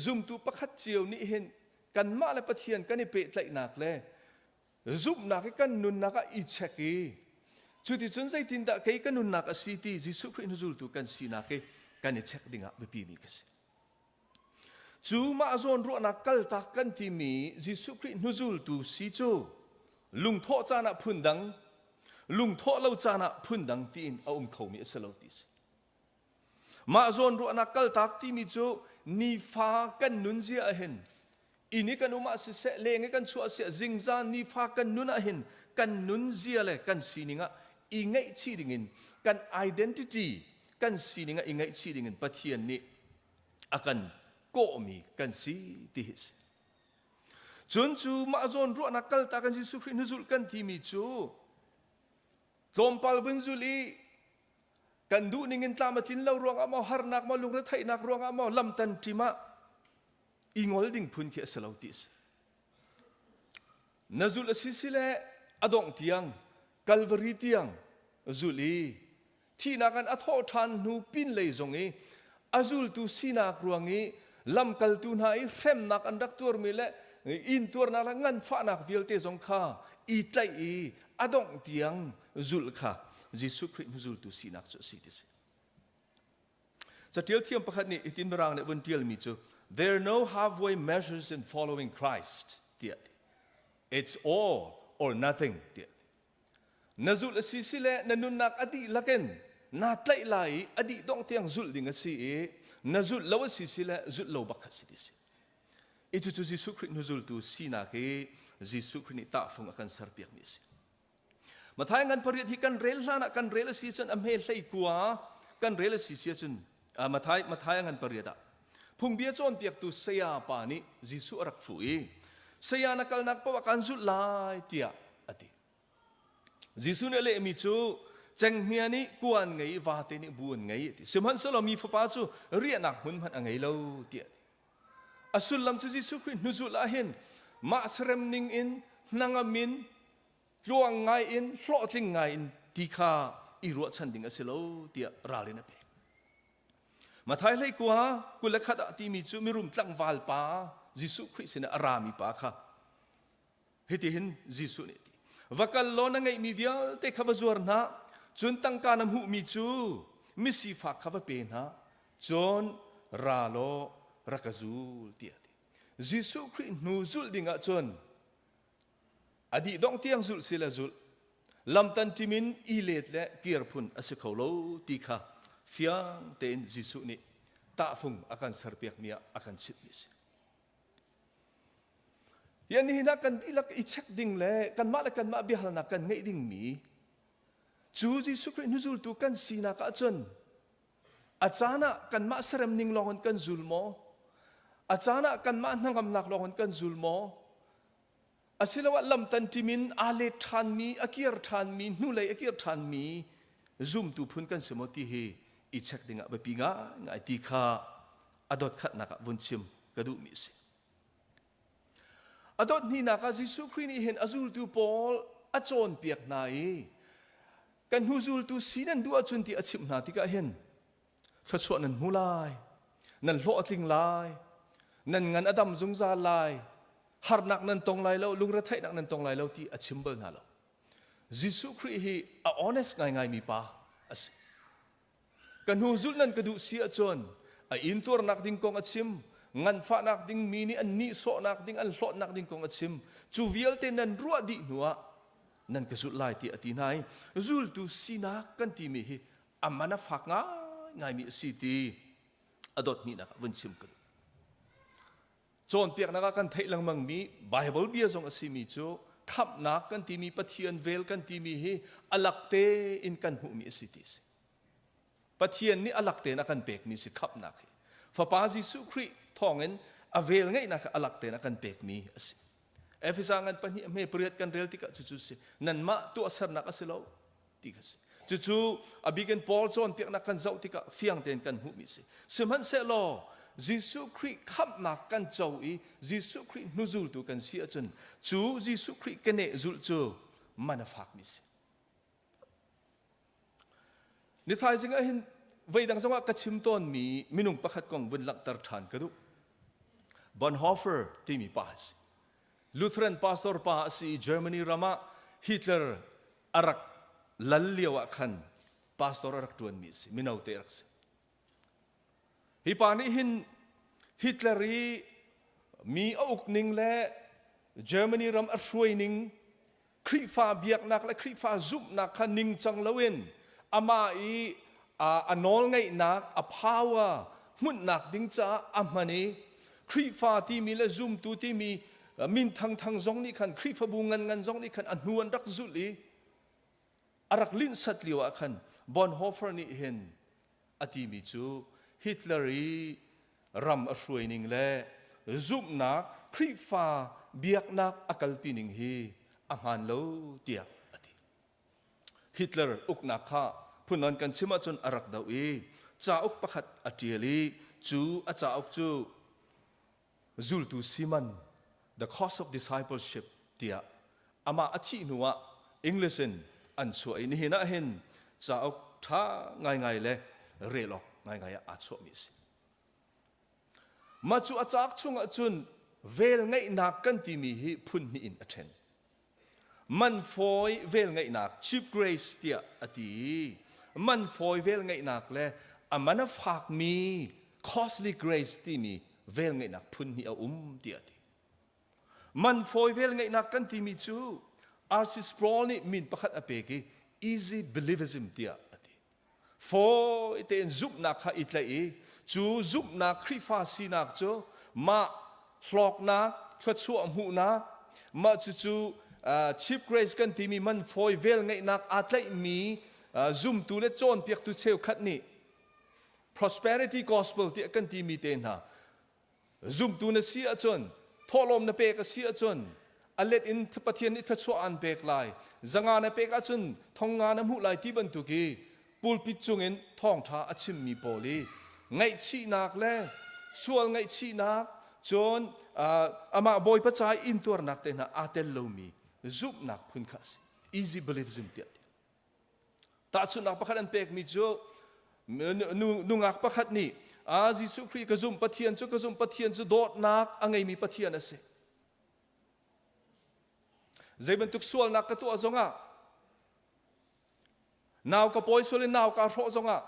zumtu pakhat cio nih hin kanmah le Pathian kan i pehtlaihnak le zumhnak i kan nunnak ah i check i cuticun zeitindah kei ka nunnak a si ti Jesuh Khrih hnuzultu kan sinak i kan i check dingah biapi mi ka si. Cu mah zawn ruahnak kaltak kan timi Jesuh Khrih hnuzultu si cu lungthawh caan ah phundang, lungthawh lo caan ah phundang tiin a um khomi a si lo ti si. Mah zawn ruahnak kaltak timi cu nifa kan nunzia ahhin inn i kan um ah siseh, leng i kan chuah siah zingzan nifa kan nun ahhin kan nunzia le kan sining ah i ngaihchih dingin kan identity kan sining ah i ngaihchih dingin Pathian nih a kan kawhmi kan si ti hi si. Cun cu mah zawn ruahnak kaltak kan Jesuh Khrih hnuzulh kan timi cu tlawmpal vun zul i kan duh ning in tlam a tlin lo ruangah maw harnak maw lungretheihnak ruangah maw lamtan ṭim ah i ngol ding phun khi a si lo ti a si. Na zulh a si si le a dongh tiang Calvary tiang zulh i thihnak an a thawh ṭhan hnu pinlei zong i a zultu sinak ruang i lamkaltu hna i hremnak an rak tuarmi le intuarnak le nganfahnak vialte zong kha i tlaih i a dongh tiang zulh kha Jesuh Khrih hnuzultu sinak cu a si ti si. Catial thiam pakhat nih hitin mirang nih vun tialmi cu there are no halfway measures in following Christ tiah it's all or nothing tiah Na zulh a si si le na nunnak a dihlak in naa tlaih lai i a dih dongh tiang zulh ding a si i na zulh lo a si si le zulh lo bak kha si ti si. I cucu Jesuh Khrih hnuzultu sinak i Jesuh Khrih nih tahfung a kan serpiakmi a si. Matthai ngan pariat hi kan rel hlan ah kan rel a si cun a hme hlei kua kan rel a si si ahcun Matthai Matthai ngan pariat ah phungbia cawnpiaktu saya pa nih Jesuh a rak fuh i saya na kalnak paoh ah kan zulh lai tiah a ti. Jesuh nih a lehmi cu cenghngia nih kua an ngei i vate nih bu an ngei a ti. Sihmanhsehlaw mi fapa cu riahnak hmun hmanh a ngei lo tiah a ti. A sullam cu Jesuh Khrih hnuzulh ah hin mah serem ning in hnangam in tluang ngai in hlawhtling ngai in ti kha i ruahchan ding a si lo tiah ralrin a pek. Matthai hlei kua 21 ah timi cu mirum tlangval pa Jesuh Khrih sinah a rami pa kha Hitihin Jesuh nih a ti. Va kal law na ngeihmi vialte kha va zuar hna, cun tangka na hmuhmi cu misifak kha va pe hna, cun ra law rak ka zul tiah a ti. Jesuh Khrih hnu zulh ding ahcun a dih dongh tiang zulh si le zulh, lamtan ṭim in i let le kir phun a si kho lo ti kha fiang tein Jesuh nih tahfung a kan serpiakmi ah a kan chimhmi a si. Hi nihin ah kan dihlak i check ding le kanmah le kanmah biahalnak kan ngeih dingmi cu Jesuh Khrih hnuzultu kan sinak ahcun a caan ah kanmah serem ning lawng in kan zul maw? A caan ah kanmah hnangamnak lawng in kan zul maw? Asiloah lamtan ṭim in aa let ṭhanmi, a kir ṭhanmi, hnulei a kir ṭhanmi zumtu phun kan si maw ti hi i check dingah biapi ngaingai ti kha a dot khatnak ah vun chim ka duhmi a si. A dot hnihnak ah Jesuh Khrih nih hin a zultu pawl a cawnpiak hna i kan hnu zultu si nan duh ahcun ti a chimh hna tikah hin thluachuah nan hmu lai, nan hlawh a tling lai, nan ngan a dam zungzal lai, harnak nan tong lai lo, lungretheihnak nan tong lai lo ti a chim bal hna lo. Jesuh Khrih hi a honest ngaingaimi pa a si. Ka hnu zulh nan ka duh si ahcun a intuarnak ding kong a chim, nganfahnak ding mi nih an nihsawhnak ding, an hlawtnak ding kong a chim. Cu vialte nan ruah dih hnuah nan ka zulh lai tiah a ti hna i zultu sinak kan timi hi a man a fak ngaingaimi a si ti. A dot hnihnak ah vun chim ka duh. Cawnpiaknak ah kan theih lengmangmi Bible bia zong a simi cu khamhnak kan timi Pathian vel kan timi hi a lak tein kan hmuhmi a si ti a si. Pathian nih a lak tein a kan pekmi si khamhnak hi. Fapa Jesuh Khrih thawngin a vel ngeihnak hi a lak tein a kan pekmi a si. Efesa ngan pahnih a hme pariat kan rel tikah cucu si nanmah tuahsernak a si lo ti kha si. Cucu a bikin Paul cawnpiaknak kan zoh tikah fiang tein kan hmuhmi si. Sihmanhsehlaw Jesuh Khrih khamhnak kan co i Jesuh Khrih hnuzultu kan si ahcun cu Jesuh Khrih keneh zulh cu man a fakmi si. Ni thaizing ah hin voidang zongah ka chim tawnmi minung pakhat kong vun langhter ṭhan ka duh. Bonhoeffer timi pa a si. Lutheran pastor pa a si i Germany ram ah Hitler a rak lal lio ah khan pastor a rak ṭuanmi a si, mino te a rak si. Hi pa nih hin Hitler i mi a ukning le Germany ram a hruaining Khrihfa biaknak le Khrihfa zumhnak kha ningcang loin amah i a nawlngeihnak a power hmunhnak ding caah a hman i Khrihfa timi le zumtu timi min thangthang zong nih khan Khrihfabu nganngan zong nih khan a hnu an rak zulh i a rak linhsat lio ah khan Bonhoeffer nih hin a timi cu Hitler i ram a hruai ning le zumhnak Khrihfa biaknak a kalpi ning hi a hmaan lo tiah a ti. Hitler uknak kha phunnon kan chim ahcun a rak doh i cauk pakhat a ṭial i cu a cauk cu Zultu Simon The Cost of Discipleship tiah amah a thih hnu ah English in an chuah i nihin ah hin cauk ṭha ngaingai le rel awk ngaingai ah aa chuahmi a si. Mah cu a cauk chungah cun velngeihnak kan timi hi phun hnih in a ṭhen. Man fawi velngeihnak cheap grace tiah a ti i man fawi velngeihnak le a man a fakmi costly grace timi velngeihnak phun hnih a um tiah a ti. Man fawi velngeihnak kan timi cu R.C. Sproul nih min pakhat a pek i easy believism tiah a ti. Fawi tein zumhnak kha i tlaih i cu zumhnak Khrihfa sinak cu mah hlawknak, thluachuah hmuhnak, mah cucu cheap grace kan timi man fawi vel ngeihnak aa tlaihmi zumtu le cawnpiaktu cheukhat nih prosperity gospel tiah kan timi te hna Zumtu na si ahcun, thawhlawm na pek a si ahcun, a let in Pathian nih thluachuah aan pek lai. Zanga na pek ahcun thongnga na hmuh lai ti bantuk i pulpit cungin thawngṭha a chimmi pawl i ngaihchihnak le sual ngaihchihnak cun amah Bawipa ca i intuarnak te hna aa tel lomi zumhnak phun kha a si. Easy believism tiah Tahchunhnak pakhat an pekmi cu nungak pakhat nih a Jesuh Khrih ka zumh Pathian cu ka zumh Pathian cu dawtnak a ngeimi Pathian a si. Zei bantuk sualnak ka tuah zongah nau ka pawi sual in nau ka hrawh zongah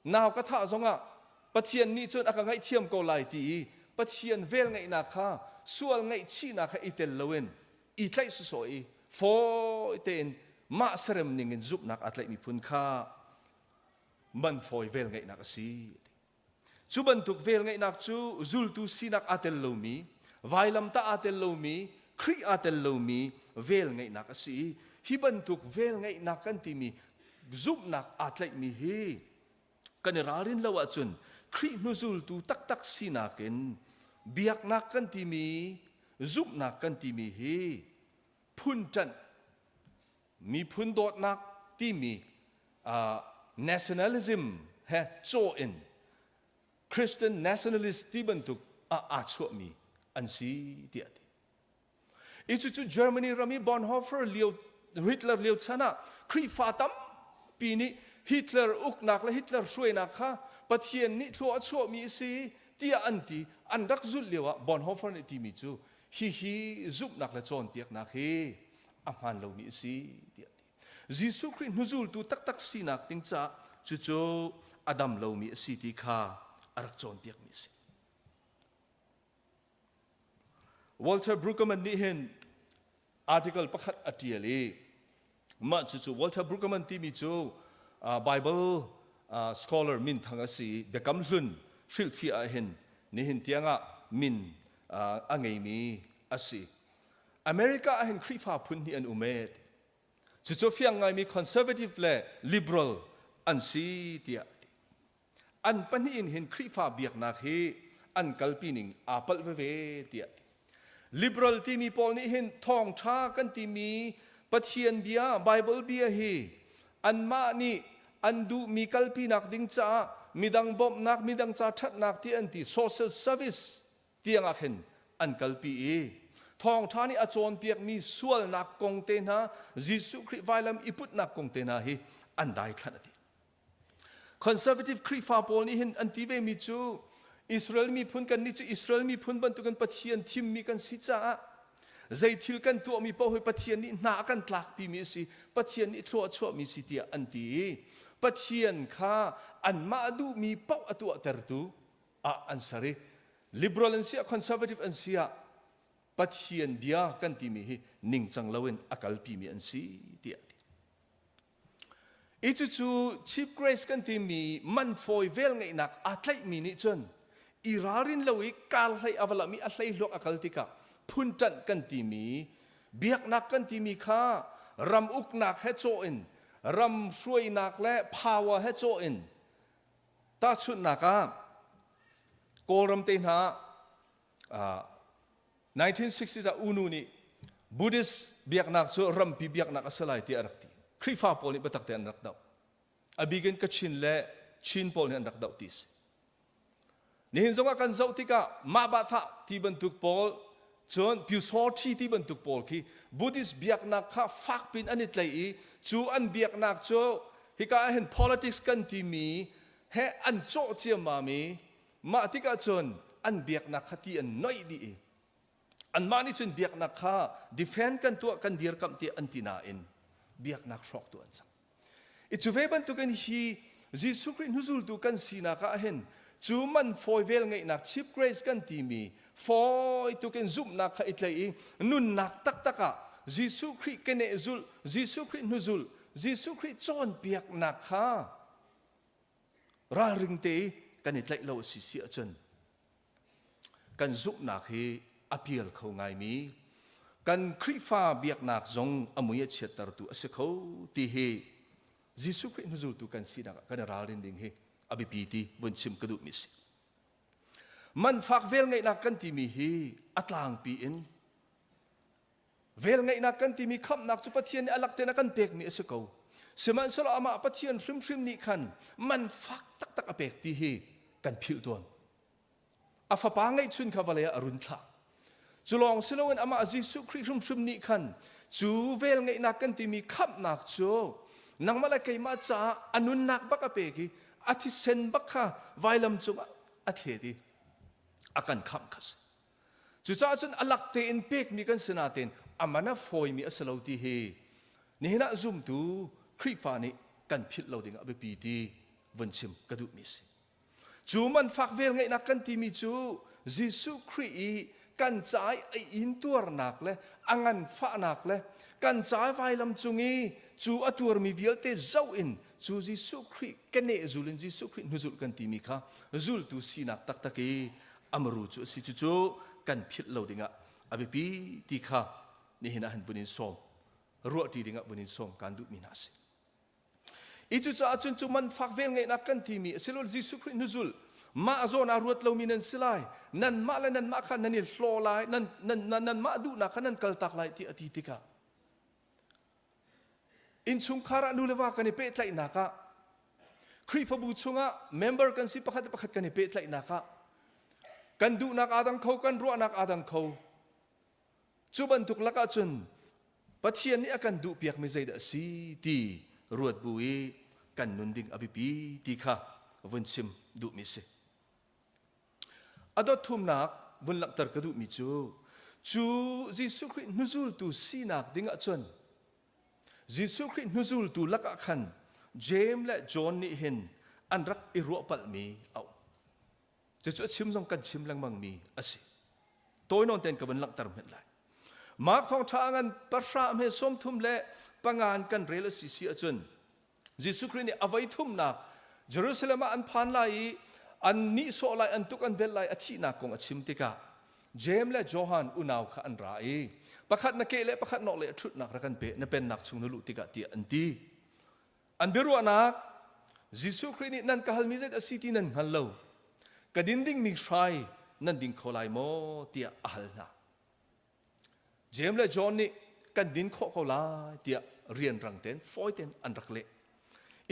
nau ka thah zongah Pathian nih cun a ka ngaihthiam ko lai ti i Pathian vel ngeihnak kha sual ngaihchihnak kha i tel loin i tlaih sawsawh i fawi tein mah serem ning in zumhnak aa tlaih miphun kha man fawi vel ngeihnak a si. Cu bantuk vel ngeihnak cu zultu sinak aa tel lomi, vailamtah aa tel lomi, Khrih aa tel lomi vel ngeihnak a si i hi bantuk vel ngeihnak kan timi zumhnak aa tlaihmi hi kan i ralrin lo ahcun Khrih hnuzultu taktak sinak in biaknak kan timi zumhnak kan timi hi phun ṭanh miphun dawtnak timi uh, nationalism he cawh in Christian nationalist ti bantuk ah aa chuahmi an si tiah a ti. I cucu Germany ram i Bonhoeffer lio Hitler lio chan ah Khrihfa tampi nih Hitler uknak le Hitler hruainak kha Pathian nih thlua a chuahmi a si tiah an ti. An rak zulh lio ah Bonhoeffer nih timi cu hihi zumhnak le cawnpiaknak hi a hmaan lomi a si tiah a ti. Jesuh Khrih hnuzultu taktak sinak ding caah cucu a dam lomi a si ti kha a rak cawnpiakmi a si. Walter Brueggemann nih hin article pakhat a ṭial i mah cucu Walter Brueggemann timi cu Bible scholar minthang a si i Biakam Hlun. hrilhfiah ah hin nihin tiangah min a ngeimi a si. America ah hin Khrihfa phun hnih an um ee. Cucu fiang ngaimi conservative le liberal an si tiah an pahnih in hin Khrihfa biaknak hi an kalpi ning aa palh veve tiah liberal timi pawl nih hin thawngṭha kan timi Pathian bia Bible bia hi anmah nih an duhmi kalpinak ding caah midang bawmhnak midang ca ṭhatnak ti an ti social service tiang ah khin an kalpi i thawngṭha nih a cawnpiakmi sualnak kong te hna Jesuh Khrih vailam i putnak kong te hna hi an daithlanh a ti. Conservative Khrihfa pawl nih hin an ti vemi cu Israel miphun kan nih cu Israel miphun bantukin Pathian thimmi kan si caah zei thil kan tuahmi paoh hi Pathian nih hna a kan tlakpimi a si Pathian nih thlua a chuahmi si tiah an ti i Pathian kha anmah duhmi paoh a tuahtertu ah an ser i liberal an si ah conservative an si ah Pathian bia kan timi hi ningcang loin a kalpimi an si tiah a ti. I cucu cheap grace kan timi man fawi velngeihnak aa tlaihmi nih cun i ralrin lo i kar hlei a va lam i a hleihluak a kal tikah phunṭanh kan timi biaknak kan timi kha ram uknak he cawh in ram hruainak le power he cawh in tahchunhnak ah Kawlram te hna ah 1960s ah U Nu nih Buddhist biaknak cu rampi biaknak a si lai tiah a rak ti. Khrihfa pawl nih biatak tein an rak doh. A bik in Kachin le Chin pawl nih an rak doh ti si. Nihin zongah kan zoh tikah mah bah thah ti bantuk pawl cun Pyusawṭhi ti bantuk pawl khi Buddhist biaknak kha fak pin an i tlai i cu an biaknak cu hika ah hin politics kan timi he an cawh ciammam i Mah tikah cun an biaknak kha ti an noih dih i anmah nih cun biaknak kha defend kan tuah kan dirkamh tiah an ti nain biaknak hrawktu an cang. I cu ve bantukin hi Jesuh Khrih hnuzultu kan sinak ah hin cu man fawi vel ngeihnak cheap grace kan timi fawi tukin zumhnak kha i tlaih i nunnak taktak ah Jesuh Khrih keneh zulh Jesuh Khrih hnuzulh Jesuh Khrih cawnpiaknak kha Ralring te i kan i tlaih lo a si si ahcun kan zumhnak hi a pial kho ngaimi kan Khrihfa biaknak zong a mui a chiattertu a si kho ti hi Jesuh Khrih hnuzultu kan sinak ah kan i ralrin ding hi a biapi ti vun chim ka duhmi a si. Manfak velngeihnak kan timi hi a tlangpi in Velngeihnak kan timi khamhnak cu Pathian nih a lak tein a kan pekmi a si ko. Sihmanhsehlaw amah Pathian hrimhrim nih khan man fak taktak a pek ti hi kan philh tawn. A fapa ngeihchun kha vawlei ah a run thlah. Cu lawng si loin amah Jesuh Khrih hrimhrim nih khan cu velngeihnak kan timi khamhnak cu nangmah le keimah caah a nunnak bak a pek i a thisen bak kha vailam cungah a thlet i a kan khamh kha si. Cucaah cun a lak tein pekmi kan si nain a man a fawimi a si lo ti hi nihin ah zumtu Khrihfa nih kan philh lo ding ah biapi ti vun chim ka duhmi a si. Cu manfak velngeihnak kan timi cu Jesuh Khrih i kan ca i a intuarnak le a nganfahnak le kan ca i vailam cung i cu a tuarmi vialte zoh in cu Jesuh Khrih keneh zul in Jesuh Khrih hnuzulh kan timi kha zultu sinak taktak i amaru cu a si cucu kan philh lo dingah a biapi ti kha nihin ah hin vun in sawm ruahṭi dingah vun in sawm kan duhmi hna a si. I cucaah cun cu man fak vel ngeihnak kan timi asilol Jesuh Khrih hnuzul mah zawn ah ruat lomi nan si lai nanmah le nanmah kha nan i hlaw lai nan nan nanmah duhnak kha nan kaltak lai ti a ti tikah Innchungkhar ah nu le va kan i pehtlaihnak ah Khrihfabu chungah member kan si pakhat le pakhat kan i pehtlaihnak ah kan duhnak aa dang kho, kan ruahnak aa dang kho. Cu bantuk lakah cun Pathian nih a kan duhpiakmi zeidah a si ti ruat bu i kan nun ding a biapi ti kha vun chim duhmi si. A dot thumnak vun langhter ka duhmi cu cu Jesuh Khrih hnuzultu sinak ding ahcun Jesuh Khrih hnuzultu lakah khan Jeim le John nih hin an rak i ruah palhmi a um. Cucu a chim zong kan chim lengmangmi a si. Tawi nawn tein ka vun langhter hmet lai. Mark thawngṭha a ngan pahra hme 30 le pangan kan rel a si si ahcun Jesuh Khrih nih a voi thumnak Jerusalem ah an phan lai i An nihsawh lai, an tuk an velh lai, a thihnak kong a chim tikah Jeim le Johan unau kha an ra i pakhat na keh le pakhat nok le ṭhutnak rak kan pe na pennak chung na luh tikah tiah an ti. An biaruahnak Jesuh Khrih nih nan ka halmi zei a si ti nan hngal lo. Ka din dingmi hrai nan ding kho lai maw tiah a hal hna. Jeim le John nih kan din khawh ko lai tiah rianrang tein fawi tein an rak leh.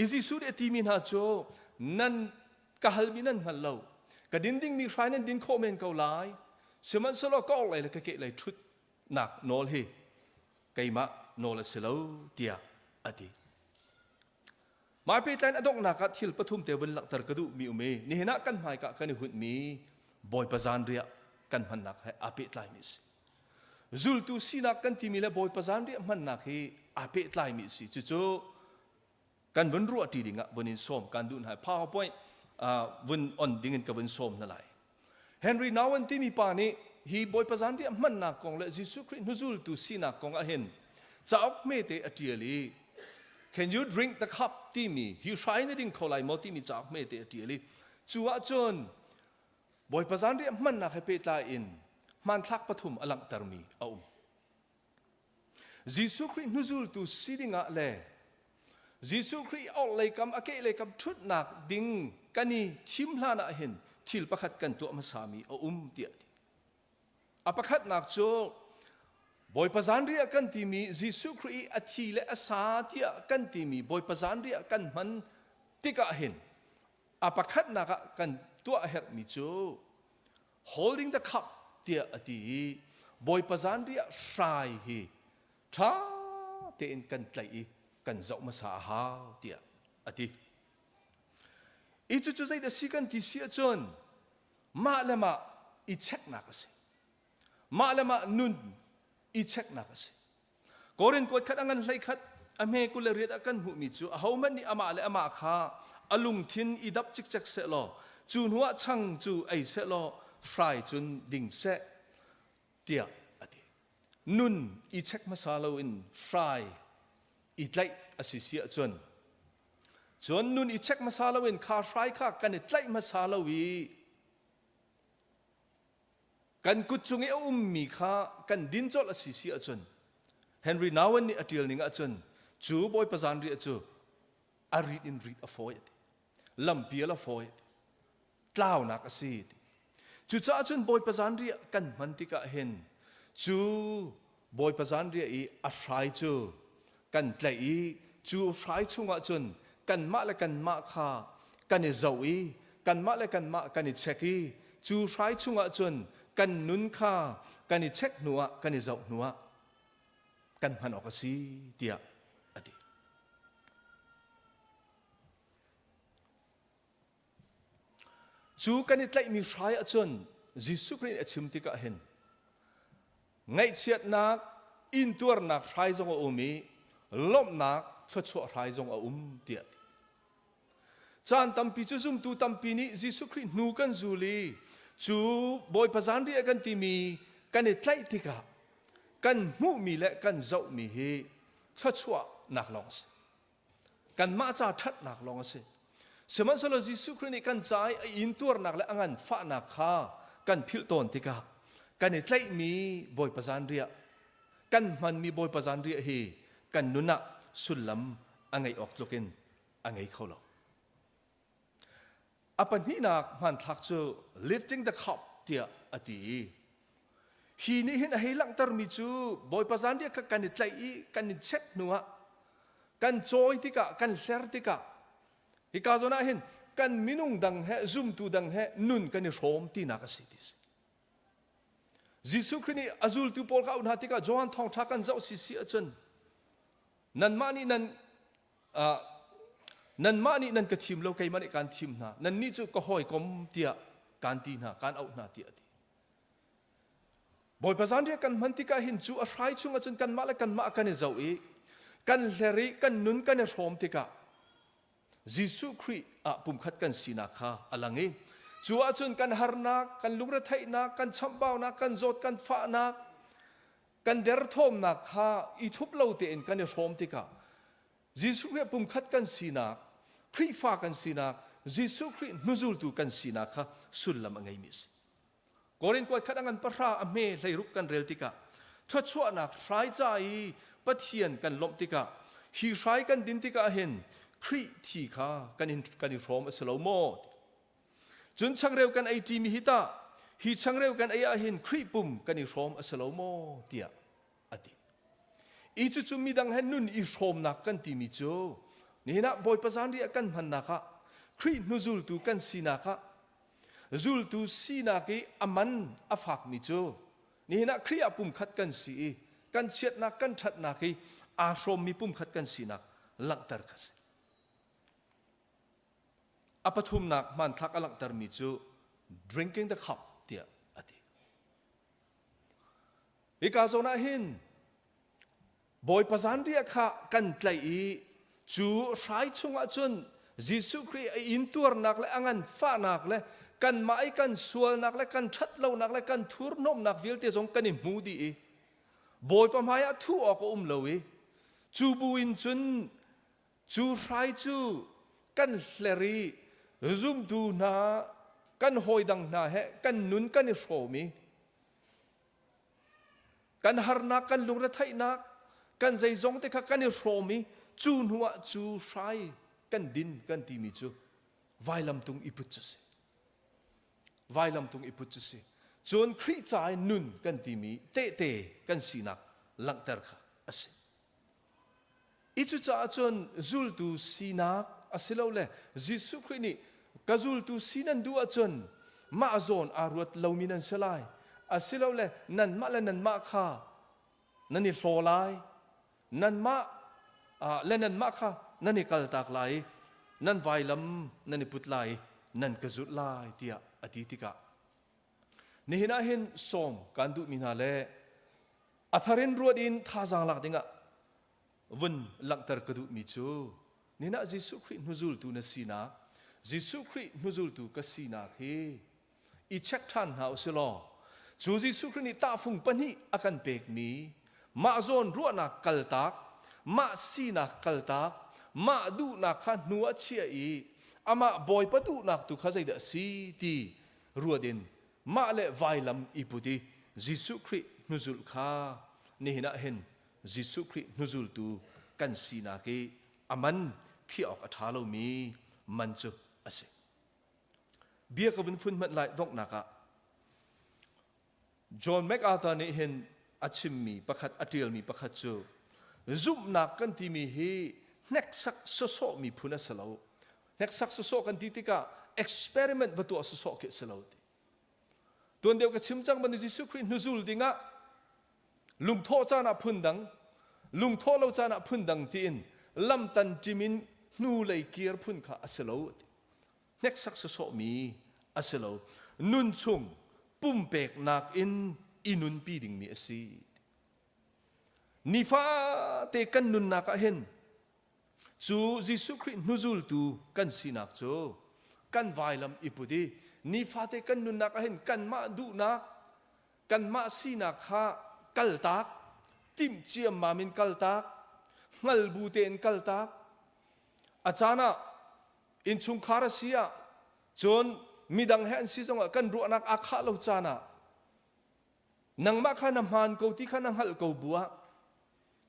I Jesuh nih a timi hna cu nan ka halmi nan hngal lo. Ka din dingmi hrai nan din khawh men ko lai. Sihmanhsehlaw ka orhlei le ka kehlei ṭhutnak nawl hi keimah nawl a si lo tiah a ti. Mah pehtlai a donghnak ah thil pathum te vun langhter ka duhmi um i nihin ah kan hmaika kan i hunhmi Bawipa zanriah kan hmannak he aa pehtlaimi a si. Zultu sinak kan timi le Bawipa zanriah hmannak hi aa pehtlaimi a si. Cucu kan vun ruahṭi dingah vun in sawm kan duh hna. PowerPoint uh, vun on dingin ka vun sawm hna lai. Henry Nouwen timi pa nih hi Bawipa zanriah hmannak kong le Jesuh Khrih hnuzultu sinak kong ah hin cauk hmete a ṭial i Can you drink the cup timi hi hrai na ding kho lai maw timi cauk hmete a ṭial i cu ahcun Bawipa zanriah hmannak he pehtlai in hmanthlak pathum a langhtermi a um. Jesuh Khrih hnuzultu si dingah le Jesuh Khrih orhlei kam a kehlei kam ṭhutnak ding kan i thim hlan ah hin thil pakhat kan tuah hmasami a um tiah a ti. A pakhatnak cu Bawipa zanriah kan timi Jesuh Khrih i a thi le a sa tiah kan timi Bawipa zanriah kan hman tikah hin a pakhatnak ah kan tuah a herhmi cu holding the cup tiah a ti i Bawipa zanriah hrai hi ṭha tein kan tlaih i kan zoh hmasa a hau tiah a ti. I cucu zeidah si kan ti si ahcun mah le mah i checknak a si. Mah le mah nun i checknak a si. Korin kuat khat a ngan hlei khat a hme 28 ah kan hmuhmi cu ahohmanh nih amah le amah kha a lungthin i dap cikcek seh law cu hnuah chang cu ei seh law hrai cun ding seh tiah a ti. Nun i check hmasa loin hrai i tlaih a si si ahcun cun nun i check hmasa loin kha hrai kha kan i tlaih hmasa lo i Kan kut cung i a ummi kha kan din colh a si si ahcun Henry Nouwen nih a ṭial ning ahcun cu Bawipa zanriah cu a rit in rit a fawi a ti. Lampial a fawi a ti. Tlaunak a si a ti. Cucaah cun Bawipa zanriah kan hman tikah hin cu Bawipa zanriah i a hrai cu kan tlaih i cu hrai chungah cun kanmah le kanmah kha kan i zoh i kanmah le kanmah kan i check i cu hrai chungah cun kan nun kha kan i check hnuah kan i zoh hnuah kan hman awk a si tiah a ti. Cu kan i tlaihmi hrai ahcun Jesuh Khrih nih a chim tikah hin ngaihchiatnak, intuarnak hrai zong a um i lawmhnak thluachuah hrai zong a um tiah a ti. Caan tampi cu zumtu tampi nih Jesuh Khrih hnu kan zul i cu Bawipa zanriah kan timi kan i tlaih tikah kan hmuhmi le kan zohmi hi thluachuahnak lawng a si. Kanmah ca ṭhatnak lawng a si. Sihmanhsehlaw Jesuh Khrih nih kan ca i a intuarnak le a nganfahnak kha kan philh tawn tikah kan i tlaihmi Bawipa zanriah, kan hmanmi Bawipa zanriah hi kan nun ah sullam a ngeih awk tlukin a ngei kho lo. A pahnihnak hmanthlak cu lifting the cup tiah a ti i hi nih hin a hei langhtermi cu Bawipa zanriah kha kan i tlaih i kan i check hnuah kan cawi tikah kan hler tikah hika zawn ah hin kan minung dang he zumtu dang he nun kan i hrawm tinak a si ti si. Jesuh Khrih nih a zultu pawl kha a auh hna tikah Johan thawngṭha kan zoh si si ahcun nanmah nih nan uh, nanmah nih nan ka thim lo keimah nih kaan thim hna nannih cu ka hawikom tiah kaan ti hna kaan auh hna tiah a ti Bawipa zanriah kan hman tikah hin cu a hrai chungah cun kanmah le kanmah kan i zoh i kan hler i kan nun kan i hrawm tikah Jesuh Khrih ah pumkhat kan sinak kha a lang i cu ahcun kan harnak kan lungretheihnak kan chamhbaunak kan zawt kan fahnak kan derthawmnak kha i thup lo tein kan i hrawm tikah Jesuh Khrih pumkhat kan sinak Khrihfa kan sinak. Jesuh Khrih hnuzultu kan sinak kha sullam a ngeimi a si. Korin kuat khat a ngan pahra a hme hleiruk kan rel tikah thluachuahnak hrai ca i Pathian kan lawmh tikah hi hrai kan din tikah hin Khrih thi kha kan in kan i hrawm a si lo maw? Cun changreu kan ei ṭimi hi tah hi changreu kan ei ah hin Khrih pum kan i hrawm a si lo maw? tiah a ti. I cucu midang he nun i hrawmnak kan timi cu nihin ah Bawipa zanriah kan hmannak ah Khrih hnuzultu kan sinak ah zultu sinak i a man a fakmi cu nihin ah Khrih ah pumkhat kan si i kan chiatnak kan ṭhatnak i aa hrawmmi pumkhat kan sinak langhter kha si. A pathumnak hmanthlak a langhtermi cu drinking the cup tiah a ti. Hika zawn ah hin Bawipa zanriah kha kan tlaih i cu hrai chungah cun Jesuh Khrih a intuarnak le a nganfahnak le kanmah i kan sualnak le kan ṭhatlonak le kan thurhnawmnak vialte zong kan i hmu dih i Bawipa hmaiah thuh awk a um lo i cu bu in cun cu hrai cu kan hler i zumtu hna kan hawidang hna he kan nun kan i hrawm i Kan harnak, kan lungretheihnak, kan zeizong te kha kan i hrawm i cu hnu ah cu hrai kan din kan timi cu vailamtung i put cu si. Vailamtung i put cu si. Cun Khrih ca i nun kan timi tehte kan sinak langhter kha a si. I cucaah cun zultu sinak asilole Jesuh Khrih nih ka zultu si nan duh ahcun mah zawn aa ruat lomi nan si lai. Asilole nanmah le nanmah kha nan i hlaw lai. Nanmah le nanmah kha nan i kaltak lai i nan vailam nan i put lai i nan ka zulh lai tiah a ti tikah nihin ah hin sawm kaan duhmi hna le a thar in ruat in thazaang lak dingah vun langhter ka duhmi cu nihin ah Jesuh Khrih hnuzultu na sinak Jesuh Khrih hnuzultu ka sinak hi i check ṭhan hna u silaw cu Jesuh Khrih nih tahfung pahnih a kan pekmi mah zawn ruahnak kaltak mah sinak kaltak mah duhnak kha hnu ah chiah i amah Bawipa duhnak tu kha zeidah a si ti ruat in mah le vailam i put i Jesuh Khrih hnuzulh kha nihin ah hin Jesuh Khrih hnuzultu kan sinak i a man khiah awk a ṭha lomi man cu a si. Bia ka vun fun hmanh lai donghnak ah John MacArthur nih hin a chimmi pakhat a ṭialmi pakhat cu zumhnak kan timi hi hneksak sawsawhmi phun a si lo. Hneksak sawsawh kan ti tikah experiment va tuah sawsawh khi a si lo ti. Tuan deuh ka chim cang bantuk Jesuh Khrih hnuzul dingah lungthawh caan ah phundang, lungthawh lo caan ah phundang tiin lamtan ṭim in hnulei kir phun kha a si lo. Hneksak sawsawhmi a si lo. Nun chung pumpeknak in i nunpi dingmi a si. Nifate kan nunnak ah hin Cu Jesuh Khrih hnuzultu kan sinak cu kan vailam i put i nifate kan nunnak ah hin kanmah duhnak, kanmah sinak kha kaltak, timh ciammam in kaltak, hngal bu tein kaltak. A caan ah innchungkhar a si ah, cun midang he an si zongah kan ruahnak aa khah lo caan ah nangmah kha na hmaan ko ti kha na hngalh ko bu ah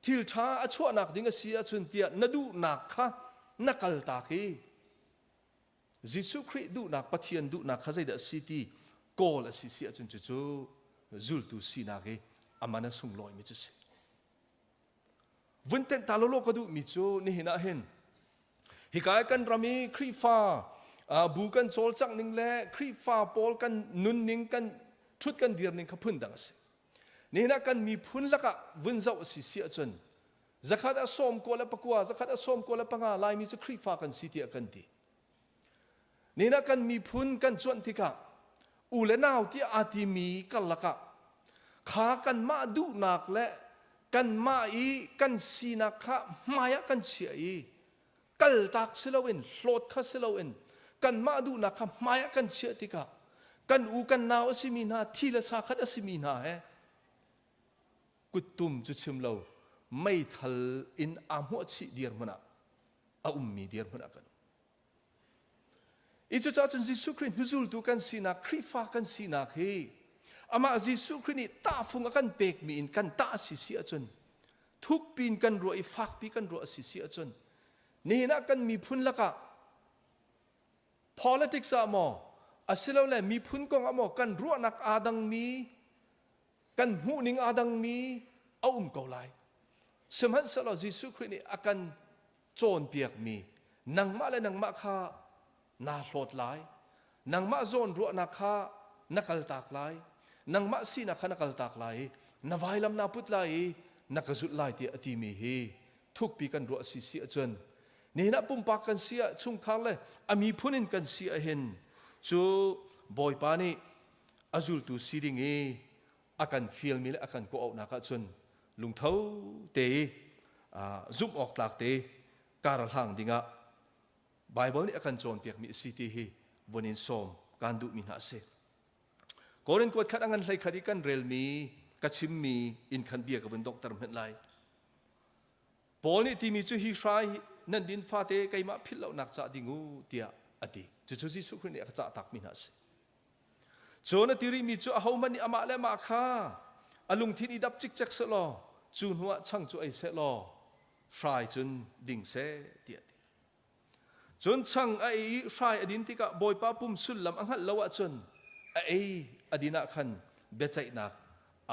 thil ṭha a chuahnak ding a si ahcun tiah na duhnak kha na kaltak i Jesuh Khrih duhnak Pathian duhnak kha zeidah a si ti kawl a si si ahcun cucu zultu sinak i a man a sunglawimi cu si. Vun tenh ta lawlaw ka duhmi cu nihin ah hin hika i kan ram i Khrihfa bu kan cawlcangh ning le Khrihfa pawl kan nunning kan ṭhut kan dir ning kha phundang a si. Nihin ah kan miphun lakah vun zoh a si si ahcun zakhat ah sawm kua le pakua, zakhat ah sawm kua le panga Laimi cu Khrihfa kan si tiah kan ti. Nihin ah kan miphun kan cuanh tikah u le nau tiah aa timi karlak ah kha kanmah duhnak le kanmah i kan sinak kha hmai ah kan chiah i kaltak si loin hlawt kha si loin kanmah duhnak kha hmai ah kan chiah tikah kan u kan nau a simi hna thi le sa khat a simi hna he kuttum cu chim lo meithal in aa hmuah chih dirhmun ah a ummi dirhmun ah kan um. I cucaah cun Jesuh Khrih hnuzultu kan sinak, Khrihfa kan sinak hi amah Jesuh Khrih nih tahfung a kan pekmi in kan tah a si si ahcun thukpi in kan ruah i fakpi kan ruah a si si ahcun nihin ah kan miphun lakah politics ah maw asilole miphun kong ah maw kan ruahnak aa dangmi kan hmuhning aa dangmi a um ko lai. Sihmanhsehlaw Jesuh Khrih nih a kan cawnpiakmi nangmah le nangmah kha naa hlawt lai, nangmah zawn ruahnak kha na kaltak lai, nangmah sinak kha na kaltak lai i na vailam naa put lai i na ka zulh lai tiah a timi hi thukpi kan ruah si si ahcun nihin ah pumpak kan si ah chungkhar le a miphun in kan si ahhin cu Bawipa nih a zultu si ding i a kan fialmi le a kan kawh-auhnak ahcun lungtho te i zumh awk tlak te kar a hlang dingah Baibal nih a kan cawnpiakmi a si ti hi vun in sawm kaan duhmi hna a si. Korin kuat khat a ngan hlei khat i kan relmi ka chimmi in khan bia ka vun donghter hmenh lai. Paul nih timi cu hi hrai nan din fate keimah philh lonak cah ding u tiah a ti. Cucu Jesuh Khrih nih a ka cah takmi hna a si. Cun a ti rihmi cu ahohmanh nih amah le amah kha a lungthin i dap cikcek sehlaw cu hnuah chang cu ei sehlaw hrai cun ding seh tiah a ti. Cun chang a ei i hrai a din tikah Bawipa pum sullam a hngalh lo ahcun a ei a din ah khan biaceihnak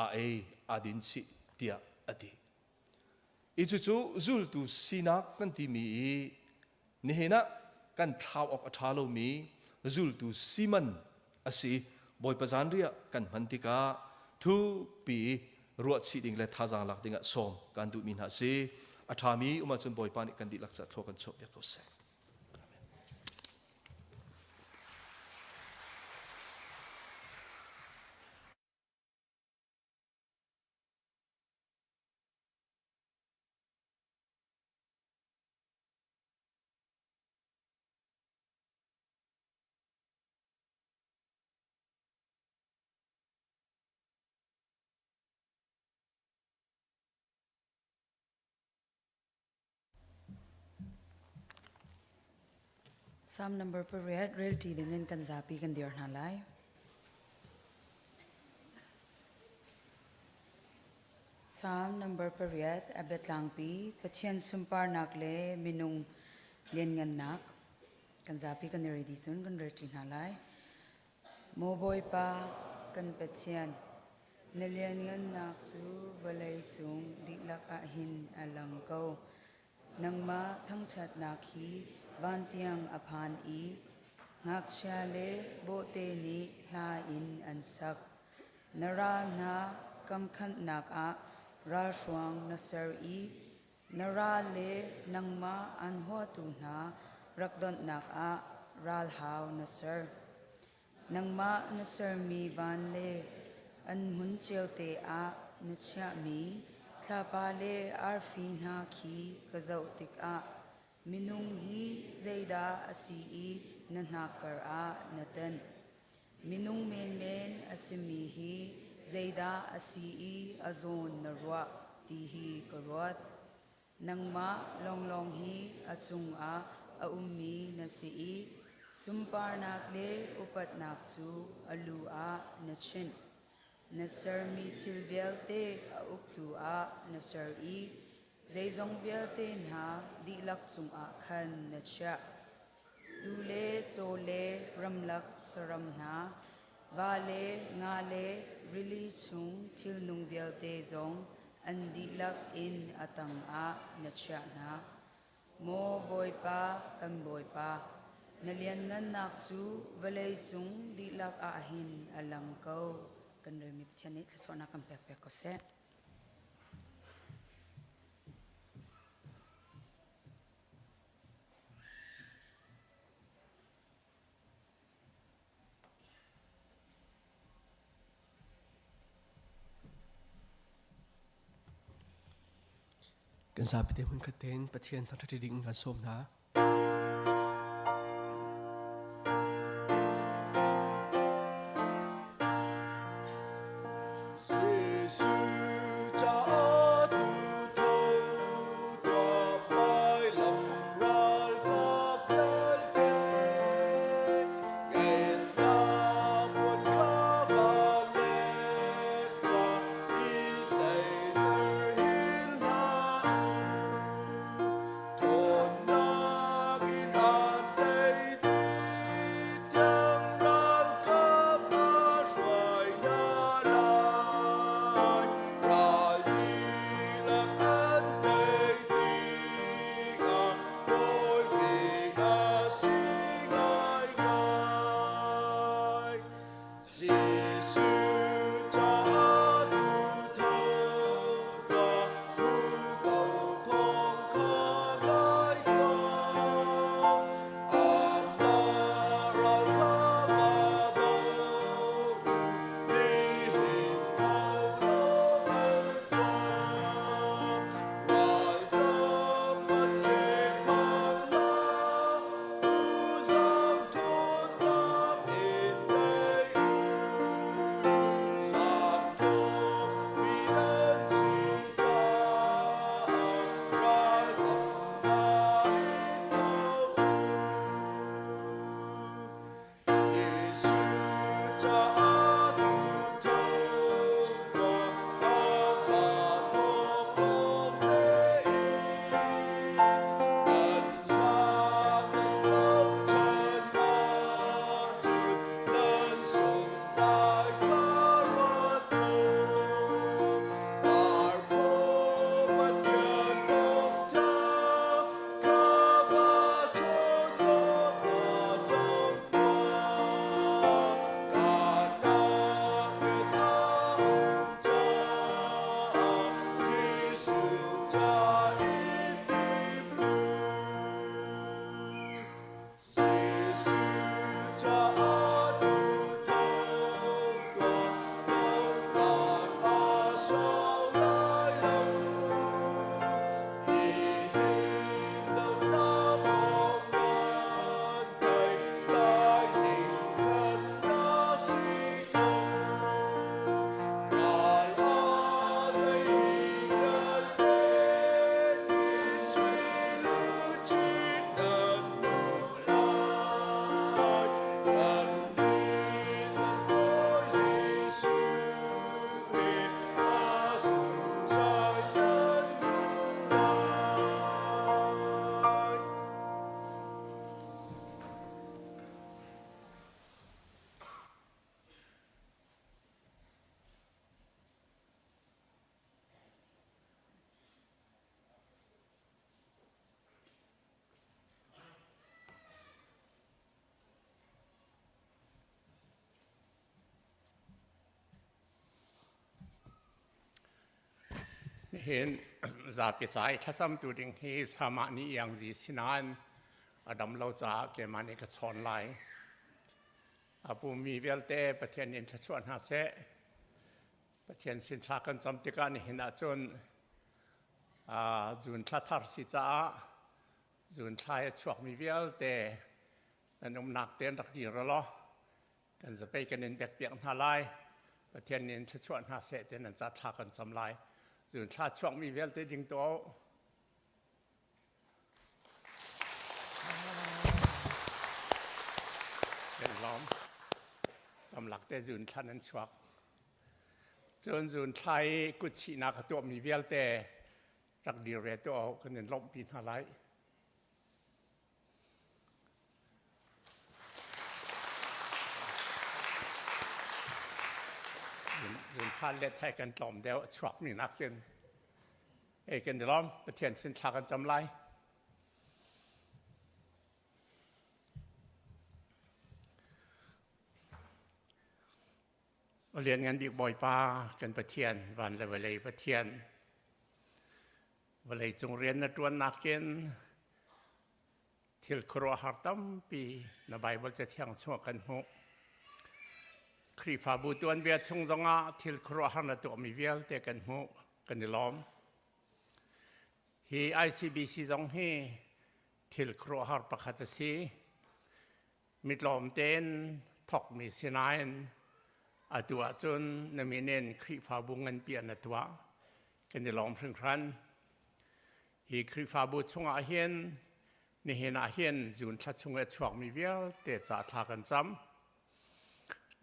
aa ei aa din chih tiah a ti. I cucu zultu sinak kan timi i nihin ah kan thlau awk a ṭha lomi zultu siman a si. Bawipa zanriah kan hman tikah thukpi ruahchih ding le thazaang lak dingah sawm kan duhmi hna a si. A ṭhami um ahcun Bawipa nih kan dihlak ca thlua kan chuahpiak ko seh. Psalm number pariat rel ṭi dingin kan zapi kan dir hna lai. Psalm number pariat a biatlangpi Pathian sunparnak le minung lianngannak kan zapi kan i ready cun kan rel ṭi hna lai. Maw Bawipa kan Pathian, na lianngannak cu vawlei cung dihlak ah hin a lang ko. Nangmah thangṭhatnak hi van tiang a phan i ngakchia le bawhte nih hla in an sak. Na ral hna kamkhanhnak ah ralhruang na ser i na ral le nangmah aan huatu hna rak donhnak ah ralhau na ser. Nangmah na sermi van le an hmun ciote ah na chiahmi thlapa le arfi hna khi ka zoh tikah minung hi zeidah a si i na hnakkar ah na tenh? Minung menmen a simi hi zeidah a si i a zawn na ruah ti hi ka ruat. Nangmah lawnglawng hi a cungah a ummi na si i sunparnak le upatnak cu a lu ah na chinh. Na sermi thil vialte a uktu ah na ser i zeizong vialte hna dihlak cungah khan na chiah. Tuu le caw le ramlak saram hna, va le nga le rili chung thilnung vialte zong an dihlak in a tangah na chiah hna. Maw Bawipa, kan Bawipa, na lianngannak cu vawlei cung dihlak ah hin a lang ko. Kan relmi Pathian nih thluachuahnak kan pek piak ko seh. Kan zapi te hmun khat tein Pathian thangṭhat ding kan sawm hna. Nihin zapi ca i thlacamtu ding hi Sama nih Iangzi sinain a dam lo caah keimah nih ka chawn lai. A pumi vialte Pathian in thluachuah hna seh. Pathian sin thla kan cam tikah nihin ahcun June thla thar si caah June thla i a chuakmi vialte nan umnak tein rak dir law kan zapei kan in pekpiak hna lai. Pathian nih in thluachuah hna seh ti nan ca thla kan cam lai. Zun thla chuakmi vialte ding tuah u. Kan lawm. Tamlak te zun thla nan chuak. Cun zun thla i kutchihnak a tuahmi vialte rak dir ve tuah u kan in lawmhpi hna lai. Zunphan le thai kan tlawm deuh a chuakmi nakin ei kan i lawm Pathian sin thla kan cam lai. Lianngan bik Bawipa kan Pathian van le vawlei Pathian vawlei cung rian na ṭuan nakin Thil khuaruahhar tampi na Baibal Cathiang chungah kan hmuh. Khrihfabu tuanbia chung zongah thil khuaruahhar na tuahmi vialte kan hmuh, kan i lawm. Hi ICBC zong hi thil khuaruahhar pakhat a si. Mitlawm tein thawkmi si nain atu ahcun na min in Khrihfabu nganpi ah na tuah. Kan i lawm hringhran. Hi Khrihfabu chungah hin nihin ah hin June thla chung i a chuakmi vialte ca thla kan cam.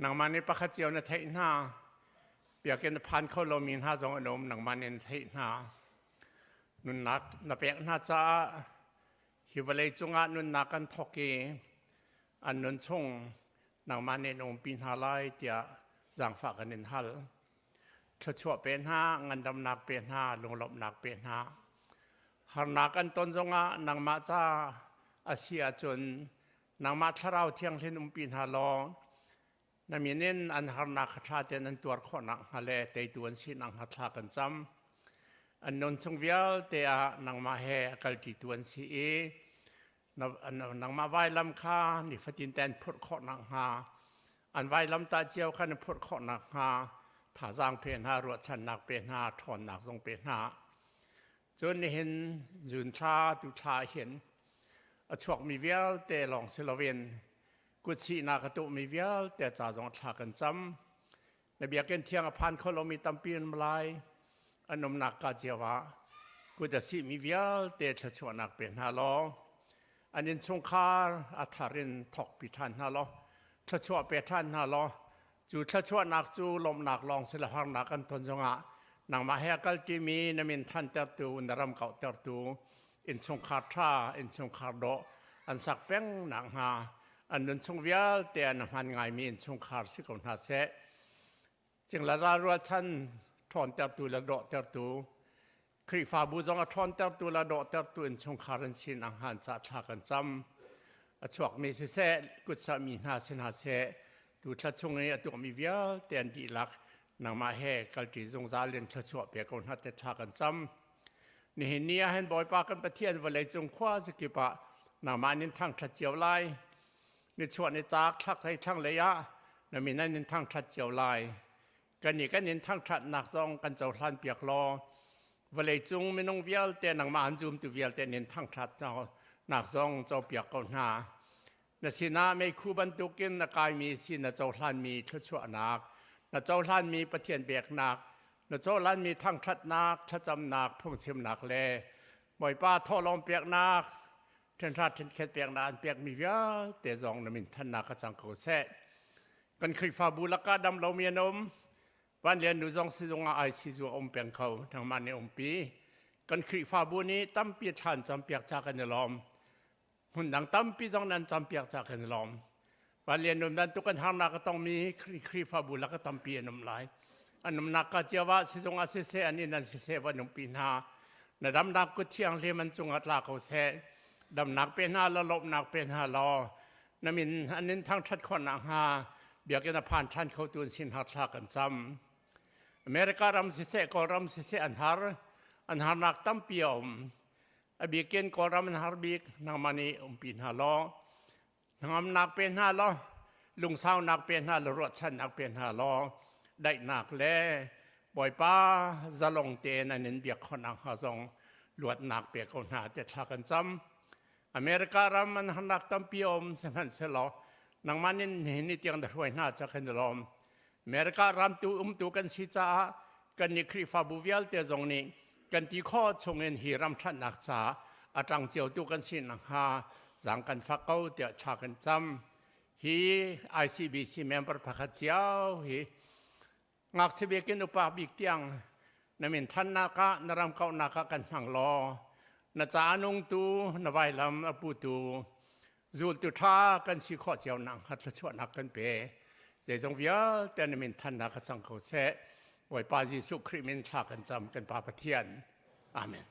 Nangmah nih pakhat cio na theih hna. Biakinn na phan kho lomi hna zong an um, nangmah nih na theih hna. Nunnak na pek hna caah hi vawlei cungah nunnak kan thawk i an nun chung nangmah nih na umpi hna lai tiah zaangfah kan in hal. Thluachuah pe hna, ngandamnak pe hna, lunglawmhnak pe hna. Harnak an ton zongah nangmah ca a si ahcun nangmah thlarau thianghlim umpi hna law na min in an harnak kha ṭha tein an tuar khawh nakhnga le teitu an si nakhnga thla kan cam. An nun chung vialte ah nangmah he a kalṭitu an si i nangmah vailam kha nifatin te an phurh khawh nakhnga an vailam tah cio kha na phurh khawh nakhnga thazaang pe hna ruahchannak pe hna ṭhawnnak zong pe hna cun nihin June thla tu thla hin a chuakmi vialte lawng si loin kutsihnak a tuahmi vialte ca zong thla kan cam Na biakinn thiang a phan kho lomi tampi an um lai. An umnak ka cio ah kut a sihmi vialte thluachuahnak pe hna law an innchungkhar a thar in thawkpi ṭhan hna law thluachuah pe ṭhan hna law cu thluachuahnak cu lawmhnak lawng si lo harnak an ton zongah nangmah he a kalṭimi na min thantertu na ram kauhtertu innchungkhar ṭha innchungkhar dawh an sak peng nakhnga An nunchung vialte an hman ngaimi innchungkhar si ko hna seh. Cingla ral rualchan ṭhawntertu le dawhtertu, Khrihfabu zong a ṭhawntertu le dawhtertu innchungkhar an sin ang han ca thla kan cam. A chuakmi siseh, kutsahmi hna si hna seh, tu thla chung i a tuahmi vialte an dihlak nangmah he kalṭi zungzal in thluachuah pe ko hna te thla kan cam. Nihin ni ah hin Bawipa kan Pathian vawleicung khua zakip ah nangmah nin thangṭhat cio lai. Nichuah nitlak thlaklei thlanglei ah na min an in thangṭhat cio lai. Kannih kan in thangṭhatnak zong kan cohlan piak law vawleicung minung vialte nangmah an zumtu vialte nin thangṭhat nak zong copiak ko hna. Na sinah meikhu bantukin na kaimi si na cohlanmi thluachuahnak, na cohlanmi Pathian peknak, na cohlanmi thangṭhatnak, thlacamnak, phungchimnak le Bawipa thawhlawm peknak, ṭhenhra ṭhenkhet peknak an pekmi vialte zong na min thannak a cang ko seh. Kan Khrihfabu lakah dam lomi an um. Van Lian nu zong sizung ah ICU a um peng kho, nangmah nih umpi. Kan Khrihfabu nih tampi thlan campiak ca kan i lawm. Hmun dang tampi zong nan campiak ca kan i lawm. Van Lian Nun bantuk an harnak a tongmi Khrihfabu lak a tampi an um lai. An umnak ka cio ah sizung ah siseh an inn an siseh van umpi hna. Na damnak kut thianghlim an cungah tla ko seh. Damnak pe hna law lawmhnak pe hna law na min an in thangṭhat khawh nakhnga biakinn a phan ṭhan khotu an sin har thla kan cam. America ram siseh Kawlram siseh an har. An harnak tampi a um. A bikin Kawlram an har bik nangmah nih umpi hna law hnangamnak pe hna law lungsaunak pe hna law ruahchannak pe hna law daihnak le Bawipa zalong tein an in biak khawh nakhnga zong luatnak pe ko hna te thla kan cam. America ram an harnak tampi a um sihmanhsehlaw nangmah nin nihin ni tiang na hruai hna ca kan i lawm. America ram tu umtu kan si caah kan nih Khrihfabu vialte zong nih kan ti khawh chungin hi ram ṭhatnak ca a ṭang ciotu kan si nakhnga zaang kan fak ko tiah thla kan cam. Hi ICBC member pakhat cio hi ngakchia biakinn upa bik tiang na min thannak ah na ram kauhnak ah kan hmang law na ca a nungtu na vailam a putu zultu ṭha kan si khawh cio nak hnga thluachuahnak kan pe zeizong vialte na min thannak a cang ko seh Bawipa Jesuh Khrih min thla kan cam kan Pa Pathian amen.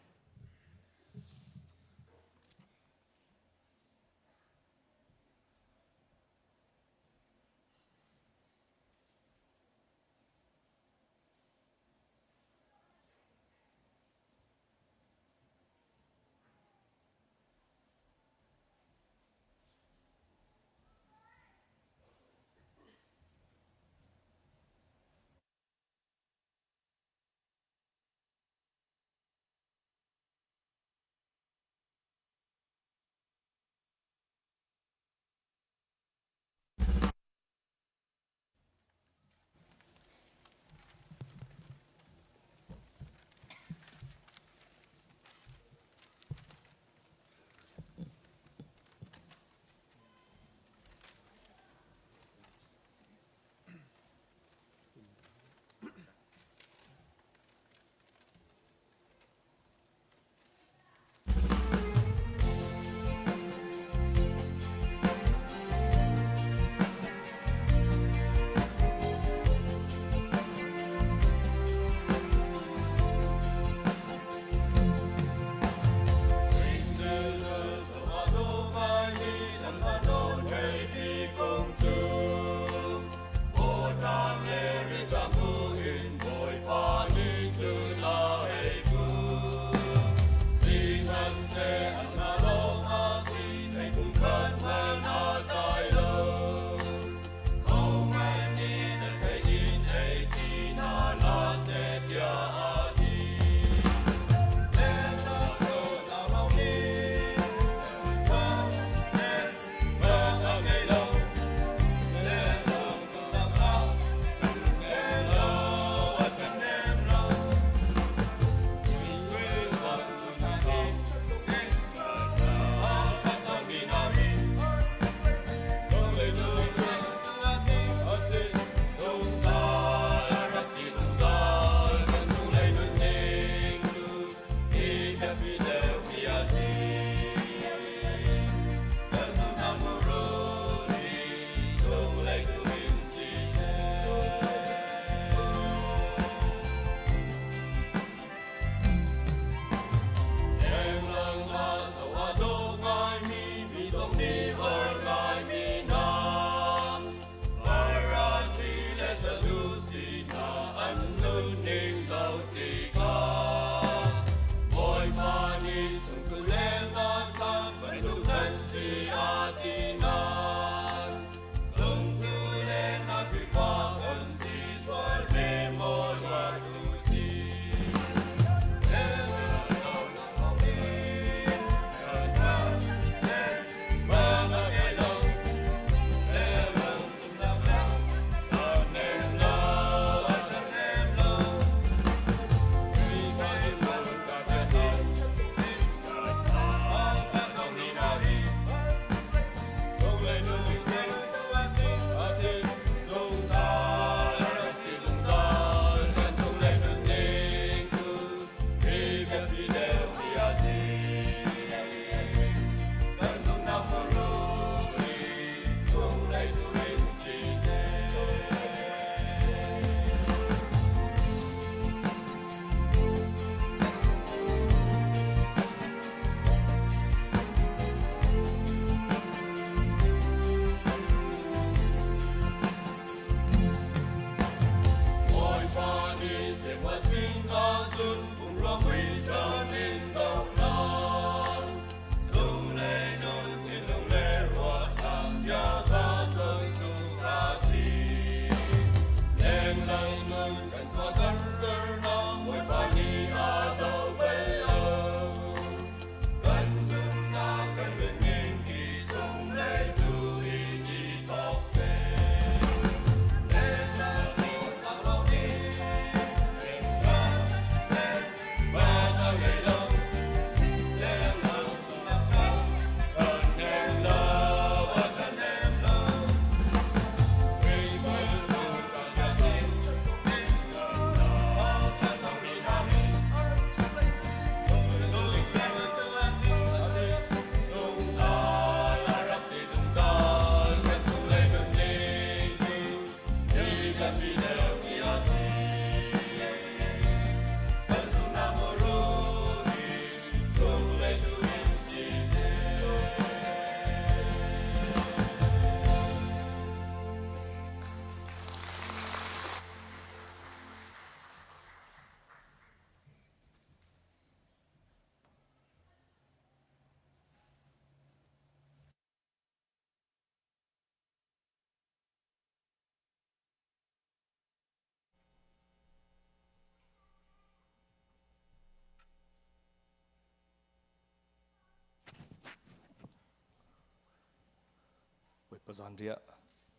Pazanriah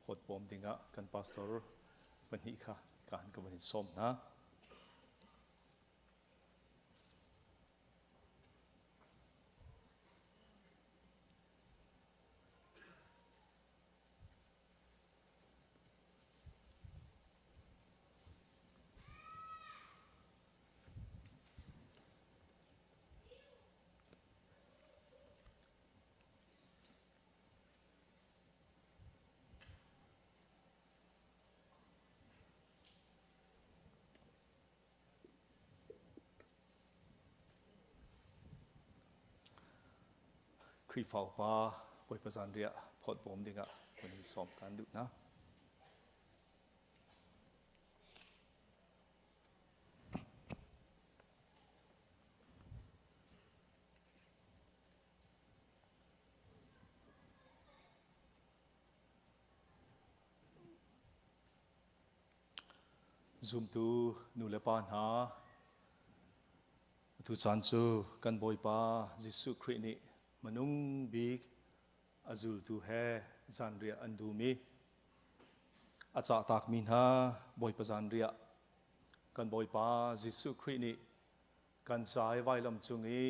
phawt bawm dingah kan pastor pahnih kha kaan ka van in sawm hna. Khrihfa upa Bawipa zanriah phawt bawm dingah kan in sawm kan duh hna. Zumtu nu le pa hna, atu caan cu kan Bawipa Jesuh Khrih nih minung bik a zultu he zanriah an dum i a cahtakmi hna Bawipa zanriah kan Bawipa Jesuh Khrih nih kan ca i vailam cung i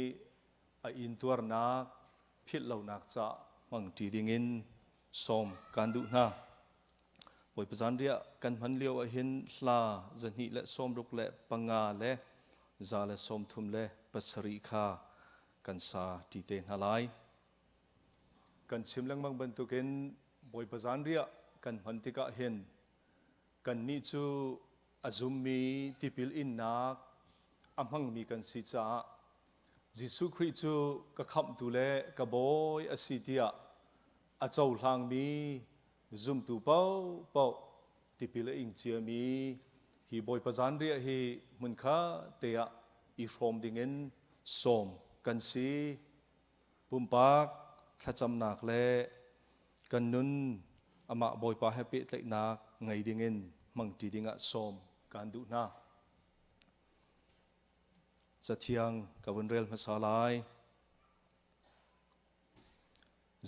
a intuarnak philh lonak ca hmangṭi dingin sawm kan duh hna. Bawipa zanriah kan hman lio ahhin hla 265 le 137 kha kan sa ṭi te hna lai. Kan chim lengmang bantukin Bawipa zanriah kan hman tikah hin kannih cu a zummi tipil innak a hmangmi kan si caah Jesuh Khrih cu ka khamhtu le ka bawi a si tiah a cohlangmi zumtu paohpaoh tipil a ing ciami hi Bawipa zanriah hi hmunkhat te ah i hrawm dingin sawm kan si. Pumpak thlacamnak le kan nun amah Bawipa he pehtlaihnak ngei dingin hmangṭi dingah sawm kaan duh hna. Cathiang ka vun rel hmasa lai.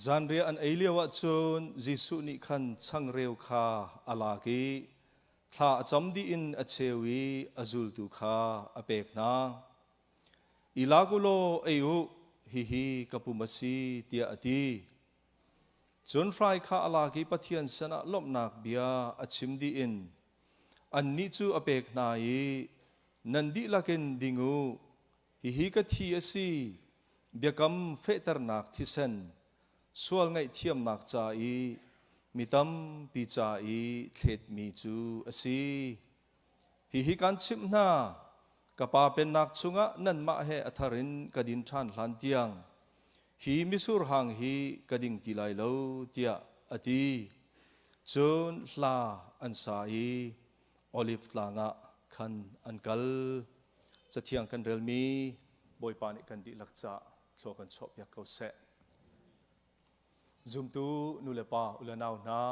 Zanriah an ei lio ahcun Jesuh nih khan changreu kha a lak i thla a cam dih in a cheu i a zultu kha a pek hna. I lak u law ei u, hihi ka pum a si, tiah a ti. Cun hrai kha a lak i Pathian sinah lawmhnak bia a chim dih in annih cu a pek hna i, Nan dihlak in ding u, hihi ka thi a si, biakam fehternak thisen, sual ngaihthiamnak ca i mi tampi ca i thletmi cu a si. Hihi kan chimh hna, ka Pa pennak chungah nanmah he a thar in ka din ṭhan hlan tiang hi mitsur hang hi ka ding ti lai lo, tiah a ti. Cun hla an sa i Oliv tlang ah khan an kal. Cathiang kan relmi Bawipa nih kan dihlak ca thlua kan chuahpiak ko seh. Zumtu nu le pa u le nau hna,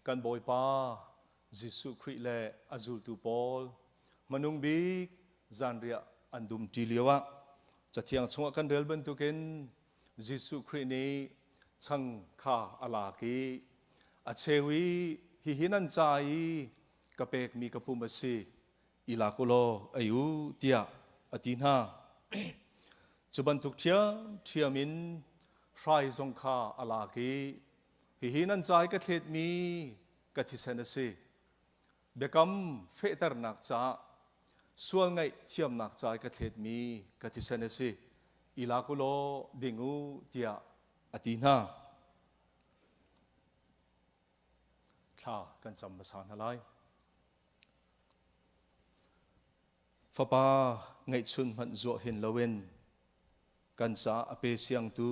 kan Bawipa Jesuh Khrih le a zultu pawl hmanung bik zanriah an dumṭi lioah Cathiang chungah kan rel bantukin Jesuh Khrih nih chang kha a lak i a cheu i hihi nan ca i ka pekmi ka pum a si i lak u law ei u tiah a ti hna. Cu bantuk ṭhiamṭhiam in hrai zong kha a lak i hihi nan ca i ka thletmi ka thisen a si. Biakam fehternak caah sual ngaih thiamnak ca i ka thletmi ka thisen a si. I lak u law ding u tiah a ti hna. Thla kan cam hmasa hna lai. Fapa ngeihchun hmanh zuah hin loin kan caah a pe siangtu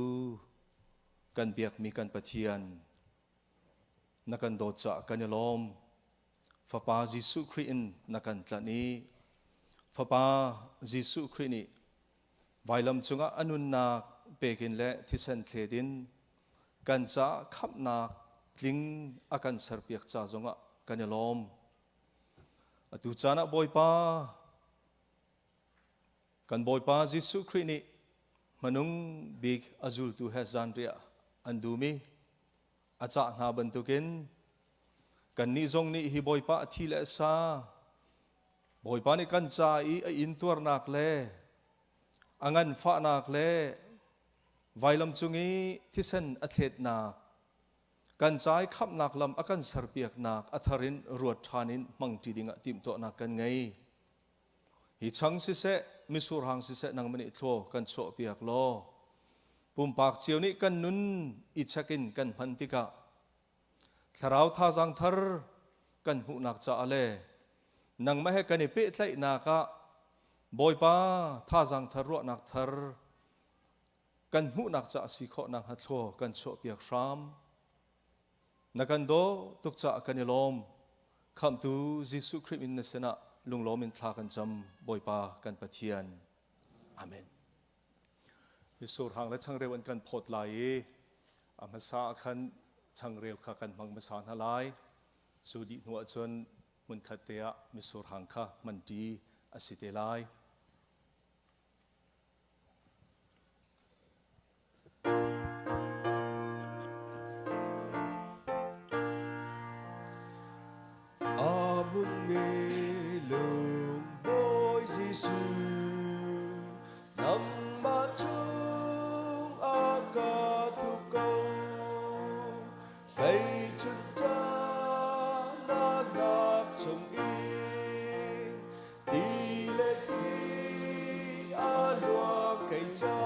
kan biakmi kan Pathian na kan dawt caah kan i lawm. Fapa Jesuh Khrih in na kan tlanh i Fapa Jesuh Khrih nih vailam cungah a nunnak pekin le thisen thlet in kan caah khamhnak tling a kan serpiak ca zongah kan i lawm. Atu caan ah Bawipa kan Bawipa Jesuh Khrih nih hmanung bik a zultu he zanriah an dum i. a cah hna bantukin kannih zong nih hi Bawipa a thi le a sa Bawipa nih kan ca i a intuarnak le a nganfahnak le vailam cung i thisen a thletnak kan ca i khamhnak lam a kan serpiaknak a thar in ruat ṭhan in hmangṭi dingah timhtuahnak kan ngei. Hi chang siseh, mitsur hang siseh nangmah nih thlaw kan chuahpiak law pumpak cio nih kan nun i check in kan hman tikah thlarau thazaang thar kan hmuhnak caah le nangmah he kan i pehtlaihnak ah Bawipa thazaang thar ruahnak thar kan hmuhnak caah si khawh nakhnga thlaw kan chuahpiak hram. Na kan daw tuk caah kan i lawm. Khamhtu Jesuh Khrih min na sinah lunglawm in thla kan cam, Bawipa kan Pathian. Amen. Mitsur hang le changreu an kan phawt lai i a hmasa ah khan changreu kha kan hmang hmasa hna lai. Cu dih hnu ahcun hmunkhat te ah mitsur hang kha hmanṭi a si te lai. A hmunmi lungbawi Jesuh, nangmah chung a ka thup ko. Fei chuncha na nak chungin ti le thi a luang kei ca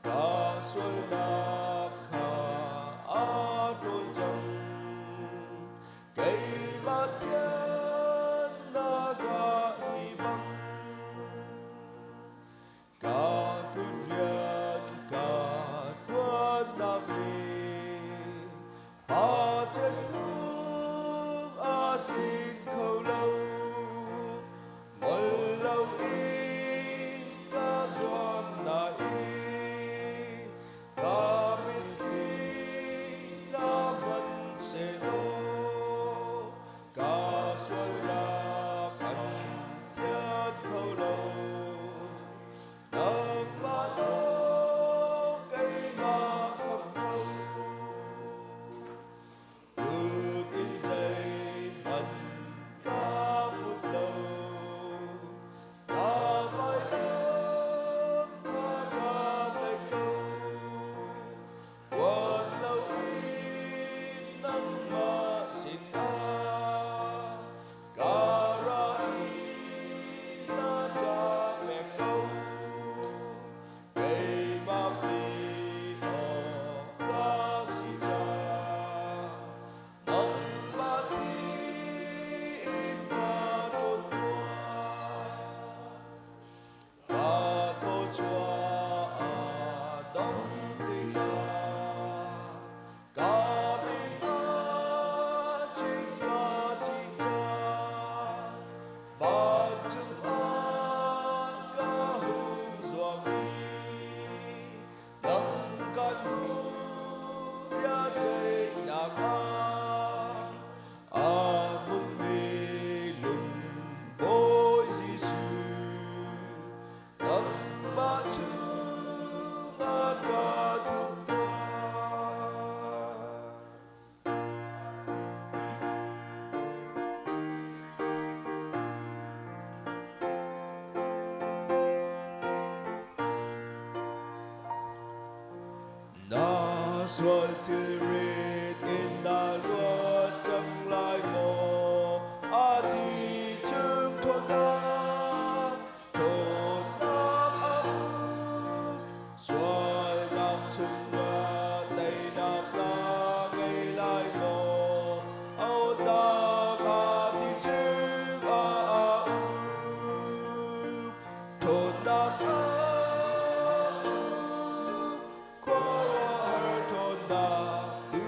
ka sualnak kha a ṭawl cang. Keimah thiannak ah hi bang Ka kut rian ka ṭuannak nih Pathian phung a tlin kho lo. Ngol loin ka zuam nain ka mitthli tla hmanhsehlaw ka sualnak an thian kho lo. Nangmah lawng keimah kham kho. Kut in zeihmanh ka put lo. Na vailam kha ka tlaih ko. Puan loin nangmah sinah ka ra i na ka pek ko. Keimah fih awk ka si cang. Nangmah thi in ka ṭawl tuah. Ka thawchuah a dong tikah ka min ah chin ka thih caan vancung ah ka hung zuang i nang kan hmuh biaceihnak ah A hmunmi lungbawi Jesuh, nangmah chungah ka thup tuah. Na sual thilrit in na luat cang lai maw? A ti chung ṭhawnnak, ṭhawnnak a um. Sualnak chungah teinak na ngei lai maw? Aunak a ti chungah a um. Ṭhawnnak a um. Khuaruahhar ṭhawnnak tu.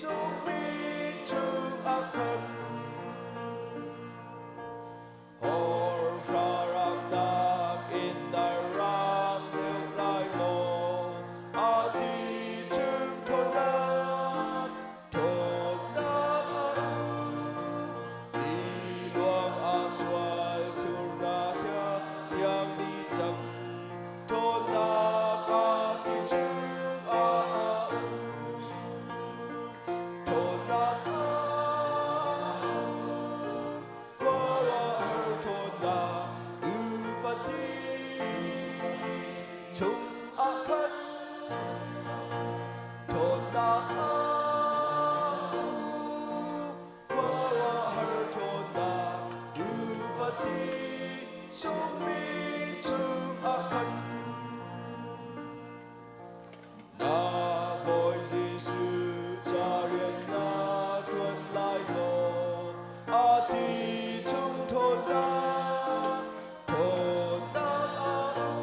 sungmi chung a khan. Horhraramnak in na rak deuh lai maw? A ti chung ṭhawnnak, ṭhawnnak a um. Ti luang a sual thurnak thiang ni cang. Ṭhawnnak a ti chung ah a um. Ṭhawnnak a um. Khuaruahhar ṭhawnnak ufati chung ah khan ṭhawnnak a um. Khuaruahhar ṭhawnnak ufati sungmi chung ah khan Na Bawi Jesuh ca rian na ṭuan lai maw? A ti chung ṭhawnnak, ṭhawnnak a um.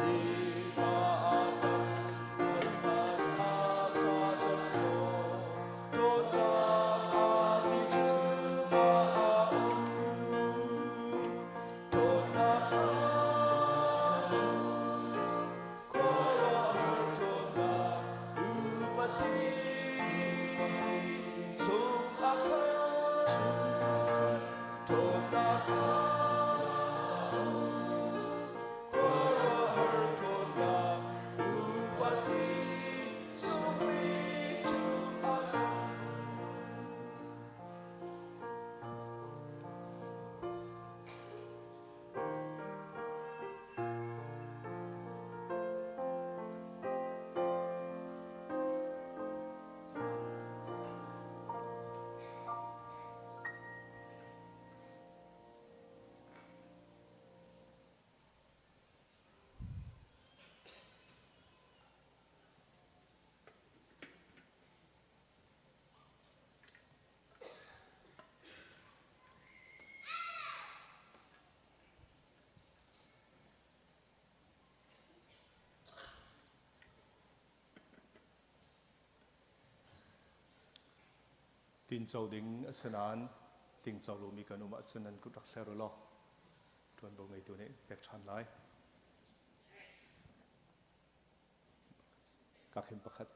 Nifa a tam, khat a sa cang maw? Ṭhawnnak a ti chung ah a um. Ṭhawnnak a um. Khuaruahhar ṭhawnnak ufati chung ah khan ṭhawnnak a um. Khuaruahhar ṭhawnnak ufati sungmi chung ah khan. Tinco ding a si nain tingco lomi kan um ahcun nan kut rak hler u law ṭuanvo ngeitu nih pek ṭhan lai. Kakhin pakhat.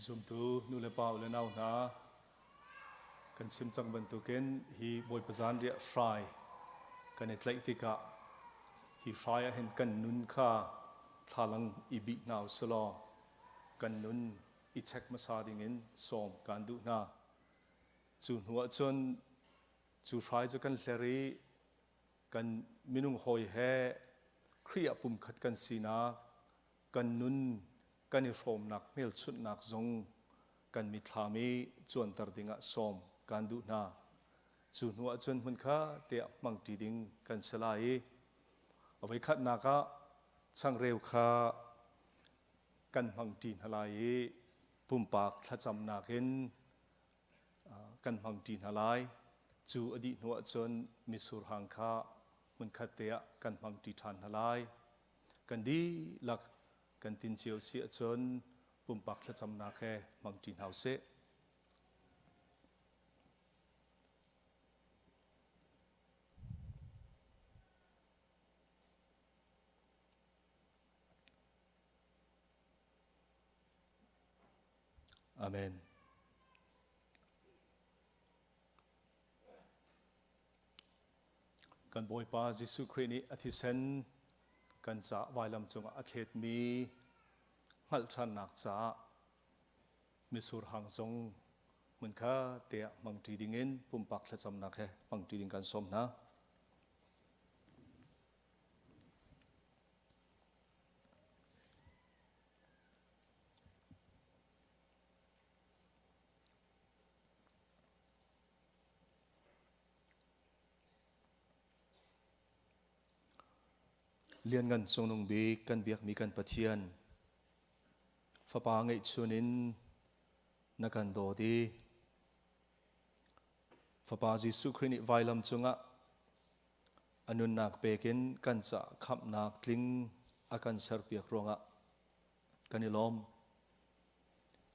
Zumtu nu le pa u le nau hna kan chim cang bantukin hi Bawipa zanriah hrai kan i tlaih tikah hi hrai ah hin kan nun kha thlalang i bih hna usilaw kan nun i check hmasa dingin sawm kaan duh hna. Cu hnu ahcun cu hrai cu kan hler i kan minung hawi he Khrih ah pumkhat kan sinak, kan nun kan i hrawmnak hmelchunhnak zong kan mitthlam i cuanter dingah sawm kaan duh hna. Cu hnu ahcun hmunkhat tiah hmangṭi ding kan si lai i a voikhatnak ah changreu kha kan hmangṭi hna lai i pumpak thlacamnak in kan hmangṭi hna lai. Cu a dih hnu ahcun mitsur hang kha hmunkhat te ah kan hmangṭi ṭhan hna lai. Kan dihlak kan tin cio si ahcun pumpak thlacamnak he hmangṭi hna usih. Amen. Kan Bawipa Jesuh Khrih nih a thisen kan ca vailam cungah a thletmi. hngalh ṭhannak caah mitsur hang zong hmunkhat te ah hmangṭi dingin pumpak thlacamnak he hmangṭi ding kan sawm hna. Lianngan Cungnung Bik kan biakmi kan Pathian, Fapa ngeihchun in na kan dawt i Fapa Jesuh Khrih nih vailam cungah a nunnak pek in kan ca khamhnak tling a kan serpiak ruangah kan i lawm.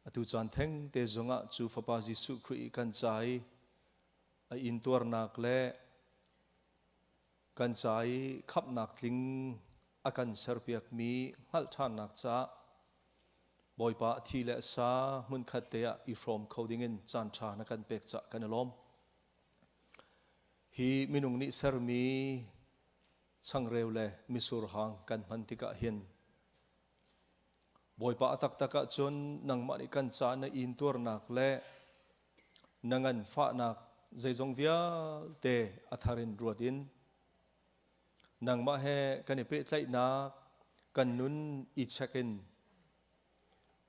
Atu caan theng te zongah cu Fapa Jesuh Khrih kan ca i a intuarnak le kan ca i khamhnak tling a kan serpiakmi hngalh ṭhannak caah Bawipa thi le sa hmunkhat te ah i hrawm kho dingin caan ṭha na kan pek cah kan i lawm. Hi minung nih sermi changreu le misur hang kan hman tikah hin Bawipa a taktak ahcun nangmah nih kan ca na intuarnak le na nganfahnak zeizong vialte a thar in ruat in nangmah he kan i pehtlaihnak kan nun i check in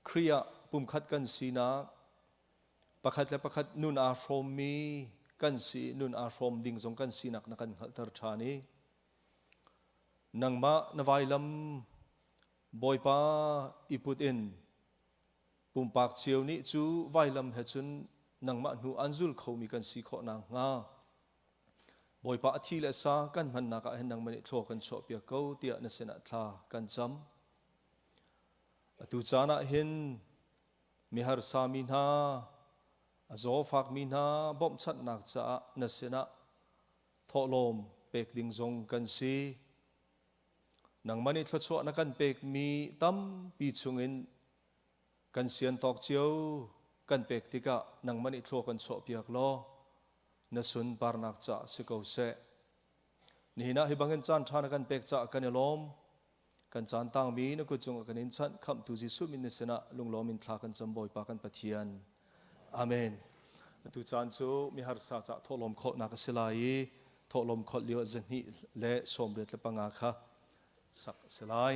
Khrih ah pumkhat kan sinak pakhat le pakhat nun aa hrawmmi kan si nun aa hrawm ding zong kan sinak na kan hngalhter ṭhan i nangmah na vailam Bawipa i put in Pumpak cio nih cu vailam he cun nangmah hnu an zul khomi kan si khawh nakhnga Bawipa a thi le sa kan hmannak ah hin nangmah nih thlua kan chuahpiak ko tiah na sinah thla kan cam. Atu caan ah hin miharsa mi hna, a zawfak mi hna bawmhchanhnak caah na sinah thawhlawm pek ding zong kan si. Nangmah nih thluachuah na kan pekmi tampi chungin kan sian tawk cio kan pek tikah nangmah nih thlua kan chuahpiak law na sunparnak caah si ko seh. Nihin ah hi bangin caan ṭha na kan pek caah kan i lawm. Kan caan tangmi na kut cungah kan in chanh khamhtu Jesuh min na sinah lunglawm in thla kan cam Bawipa kan Pathian. Amen. Atu caan cu miharsa cah thawhlawm khawlhnak a si lai i thawhlawm khawlh lio ah 285 kha sak a si lai.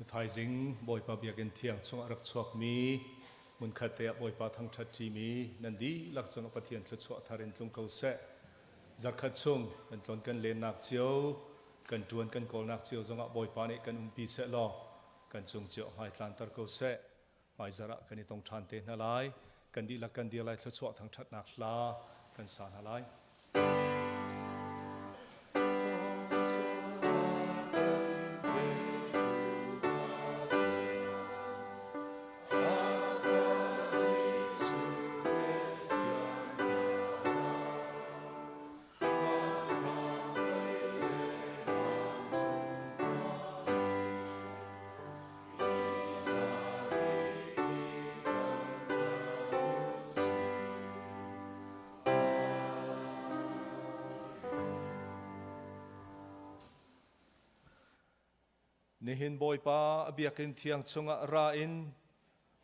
Thaizing Bawipa Biakinn thiang chungah rak chuakmi hmunkhat te ah Bawipa thangṭhat ṭimi nan dihlak cungah Pathian thluachuah thar in tlung ko seh. Zarkhat chung kan tlon kan lennak cio, kan ṭuan kan kawlnak cio zongah Bawipa nih kan umpi seh law kan cung cio hmai tlanter ko seh. Hmaizarh ah kan i tong ṭhan te hna lai. Kan dihlak kan dir lai thluachuah thangṭhatnak hla kan sa hna lai. Nihin Bawipa a biakinn thiang chungah ra in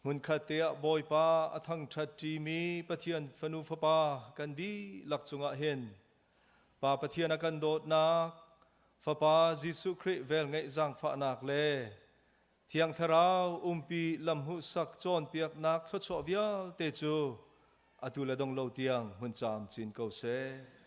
hmunkhat te ah Bawipa a thangṭhat ṭimi Pathian fanu fapa kan dihlak cungah hin Pa Pathian a kan dawtnak, Fapa Jesuh Khrih velngeih zaangfahnak le Thiang Thlarau umpi lamhmuhsak cawnpiaknak thluachuah vialte cu atu le dong lo tiang hmun caam cin ko seh.